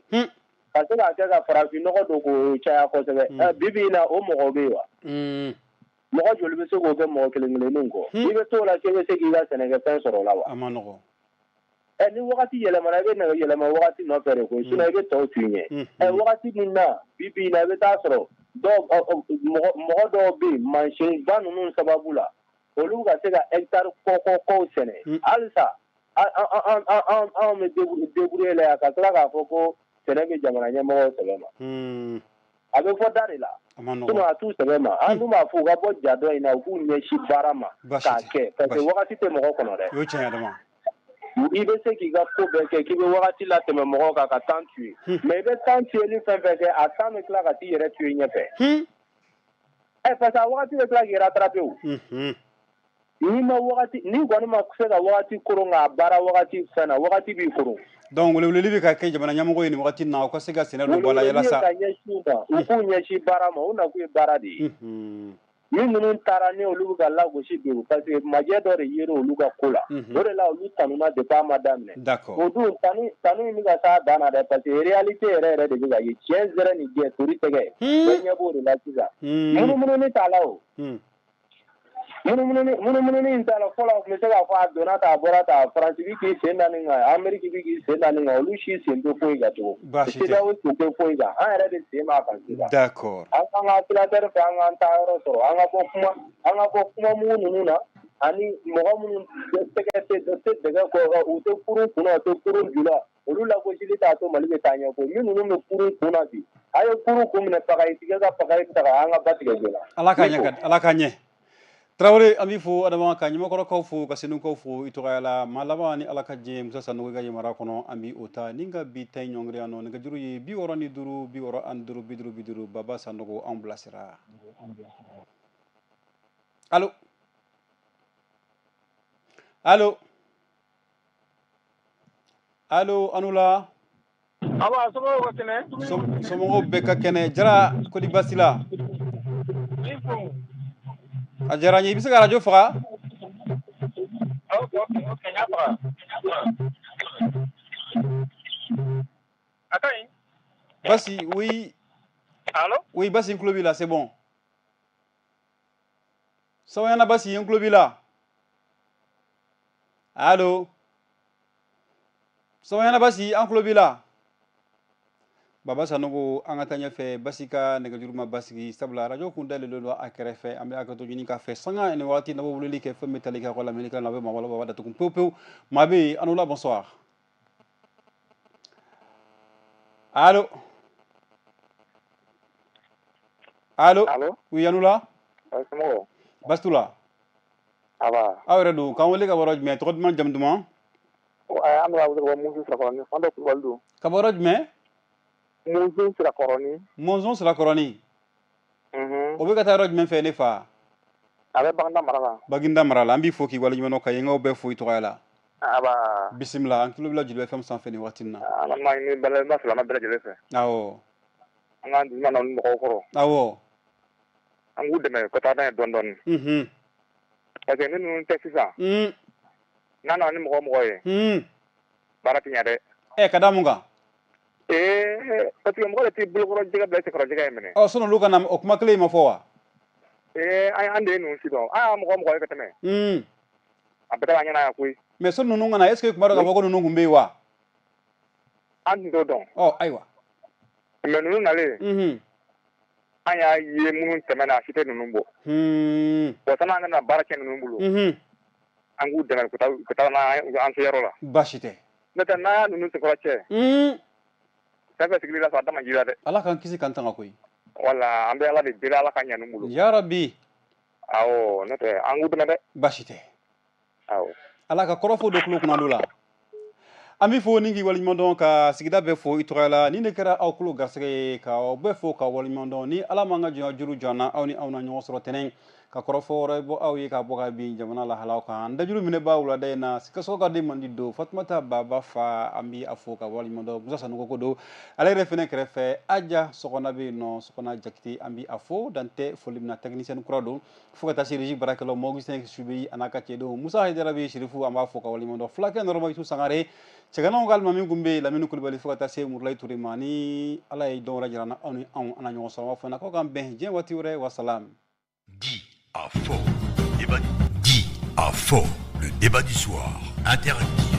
Ka se k'a kɛ ka farafin nɔgɔ don k'o caya kosɛbɛ. Bi bi in na, o mɔgɔw bɛ yen wa? Mɔgɔ joli bɛ se k'o kɛ mɔgɔ kelen kelenninw kɔ? I bɛ t'o la k'e bɛ se k'i ka sɛnɛkɛfɛn sɔrɔ o la wa? A ma nɔgɔn. Ni wagati yɛlɛmana, i bɛ nɛgɛ yɛlɛma wagati nɔfɛ de koyi, sinon i bɛ tɔw to i ɲɛ. Wagati min na, bi bi in na, i bɛ taa sɔrɔ Dɔw, mɔgɔ dɔw bɛ yen, mansinba ninnu sababu la, olu ka se ka hectare kɔ sɛnɛ. Halisa anw bɛ débrouiller la yan, ka tila k'a fɔ ko sɛnɛ bɛ jamana ɲɛmɔgɔw sɛbɛ ma. A bɛ fɔ da de la, sinon a t'u sɛbɛ ma. An dun b'a fɔ u ka bɔ ja dɔ in na, u k'u ɲɛsin baara ma k'a kɛ, parce que wagati tɛ mɔgɔ kɔnɔ dɛ. O ye tiɲɛ ye, Adama. I bɛ se k'i ka ko bɛɛ kɛ k'i bɛ wagati latɛmɛ mɔgɔw kan ka temps tuer, mais i bɛ temps tuer ni fɛn fɛn kɛ, a temps bɛ tila ka t'i yɛrɛ tuer ɲɛfɛ. Ɛ, parce que a wagati bɛ tila k'i rattraper o. N'i ma wagati, n'i kɔni ma se ka wagati koron k'a baara wagati fɛn na, wagati b'i koron. Donc weleweleli bɛ ka kɛ jamana ɲɛmɔgɔ ye nin wagati in na, u ka se ka sɛnɛ don ba la yalasa. Ka ɲɛsin u ma, u k'u ɲɛsin baara ma, u nakun ye baara de ye. Min minnu taara ni olu bɛ ka lagosi bi, parce que majɛ dɔ de yera olu ka ko la, o de la olu tanuna depuis a ma daminɛ. O dun, tanu tanu in bɛ ka s'a dan na dɛ, parce que réalité yɛrɛ yɛrɛ de bɛ ka ye. Tiɲɛ zɛrɛ ni jɛ tori tɛgɛ, bɛɛ ɲɛ b'o de la sisan. Munumununi t'a la o. Munumununi in t'a la. Fɔlɔ, tun bɛ se k'a fɔ a donna ta, a bɔra ta, Faransi bi k'i sen da nin kan, Amérique bi k'i sen da nin kan, olu si sen tɛ foyi kan tugun. CEDEAO sen tɛ foyi kan, an yɛrɛ de sen b'a kan sisan. An k'an ka aspirateur fɛ, an k'an taa yɔrɔ sɔrɔ, an ka bɔ kuma, an ka bɔ kuma mugu ninnu na, ani mɔgɔ minnu tɛgɛ tɛ dɛgɛ kɔ, u tɛ kurun kunna, u tɛ kurun ju la, olu lagosili t'a to Mali bɛ taa ɲɛ koyi. Min ninnu bɛ kurun kun na bi, a ye kurun kun minɛ, pagayi tigɛ ka pagayi ta ka an ka ba tigɛ joona. Ala ka ɲɛ, Ala ka ɲɛ. Tarawele, an b'i fo Adama, ka ɲamakɔrɔkaw fo, ka Senukaw fo i tɔgɔya la. Maa laban ni Ala ka diɲɛ, Musa Sanogo ka yamaruya kɔnɔ, an bi o ta ni ka bi ta in ɲɔngiri yan nɔ. Nɛgɛjuru ye 65 65 50 50. Baba Sanogo, anw bilasira. Allo, allo, allo, aw ni wula. Aba, somɔgɔw ka kɛnɛ? Somɔgɔw bɛɛ ka kɛnɛ. Jara, kodi baasi la? A diyara n ye. I bɛ se ka arajo faga? Ok, n y'a faga. A ka ɲi? Basi, oui. Allo? Oui, Basi, n tulo b'i la, c'est bon. Sawayana Basi, n tulo b'i la. Allo? Sawayana Basi, an tulo b'i la. Baba Sanogo, an ka taa ɲɛfɛ. Basi ka nɛgɛjuru ma basigi, sabula arajo kun dayɛlɛlen don a kɛrɛfɛ. An bɛ hakɛto ɲini k'a fɛ, sanga ni waati n'a bɛ weleli kɛ, fɛn bɛ tali kɛ a ka lamɛnni na, a bɛ maa baba datugu pewu pewu. Maa bɛ yen, an la, bonsoir. Allo, allo? Allo? Oui, an la. Somɔgɔw? Basi t'u la. Aba. Aw yɛrɛ don, k'an wele ka bɔ yɔrɔ jumɛn? Tɔgɔ duman, jamu duman? An bɛ ka wele ka bɔ Mɔnzɔn Sirakɔrɔni, Fanta Kulubali don. Ka bɔ yɔrɔ jumɛn? Mɔnzɔn Sirakɔrɔni. Mɔnzɔn Sirakɔrɔni. O bɛ ka taa yɔrɔ jumɛn fɛ, ne fa? A bɛ Baginda mara la. Baginda mara la. An b'i fo k'i waleɲuman dɔn, ka yenkaw bɛɛ fo i tɔgɔya la. Aba. Bisimila, an tulo b'i la Joliba FM sanfɛ nin waati in na. An b'a ɲini balima silamɛ bɛɛ lajɛlen fɛ. An k'an dusu na mɔgɔw kɔrɔ. An k'u dɛmɛ ka taa n'a ye dɔɔni dɔɔni. Parce que ni ninnu tɛ sisan, n'a nana ni mɔgɔ mɔgɔ ye, baara tɛ ɲɛ dɛ. Ɛ, ka da mun kan? Ee, parce que mɔgɔ de t'i bolokɔrɔ jɛgɛ bila i senkɔrɔ jɛgɛ in minɛ. Ɔ, sɔnni olu ka na, o kuma kelen in ma fɔ wa? Ee, an de ye ninnu si dɔn. An y'a mɔgɔ mɔgɔ ye ka tɛmɛ. A bɛɛ kɛra an ɲɛna yan koyi. Mais sɔnni ninnu ka na, est ce que tuma dɔ k'a fɔ ko ninnu tun bɛ yen wa? An tun t'o dɔn. Ɔ, ayiwa. Mais ninnu nalen, an y'a ye minnu tɛmɛna, a si tɛ ninnu bɔ. Bon, sanni an ka na baara kɛ ninnu bolo, an k'u dɛmɛ ka taa n'an se yɔrɔ la. Baasi tɛ. N'o tɛ, n'an y'a ninnu senkɔrɔ cɛ, fɛn fɛn sigili la sɔrɔ a da man ji la dɛ. Ala k'an kisi k'an tanga koyi. Wala, an bɛ Ala de deli, Ala ka ɲɛ ninnu bolo. Yarabi. Awɔ, n'o tɛ, an k'u dɛmɛ dɛ. Baasi tɛ. Awɔ. Ala ka kɔrɔfɔ don tulo kunna la. An b'i fo ni k'i waleɲuman dɔn, ka sigida bɛɛ fo i tɔgɔya la. Ni ne kɛra aw tulo garisɛgɛ ye, ka aw bɛɛ fo ka waleɲuman dɔn. Ni Ala m'an ka jɔnya juru jɔ an na, aw ni aw na ɲɔgɔn sɔrɔ tɛnɛn ka kɔrɔfɔ wɛrɛ bɔ aw ye ka bɔ ka bin jamana lahalaw kan. An dajuru minɛba wulada in na, Sikaso ka den mandi don, Fatumata Baba fa, an bi a fo ka waleɲuman dɔn. Musa Sanogo ko don, ale yɛrɛ fɛnɛ kɛrɛfɛ Aja Sɔgɔna bɛ yen nɔ, Sɔgɔna Jakite, an bi a fo dan tɛ foli min na. Technicien kura don, fo ka taa se régie baarakɛlaw Mɔgisɛn Subeyi a n'a ka cɛdenw, Musa Hayidara bɛ Sirifu, an b'a fo ka waleɲuman dɔn. Fulakɛ Nɔrɔma Yusu Sangare, cɛganaw ka alimami kun bɛ yen, Lamini Kulubali, fo ka taa se Murulayi Ture ma. Ni Ala ye dɔn wɛrɛ jira an na, aw ni anw an na ɲɔgɔn sɔrɔ. An b'a fɔ ɲɛna k'aw k'an bɛn diɲɛ waati wɛrɛ. Wasalam. Dit à fort, débat dit à fort, le débat du soir interactif.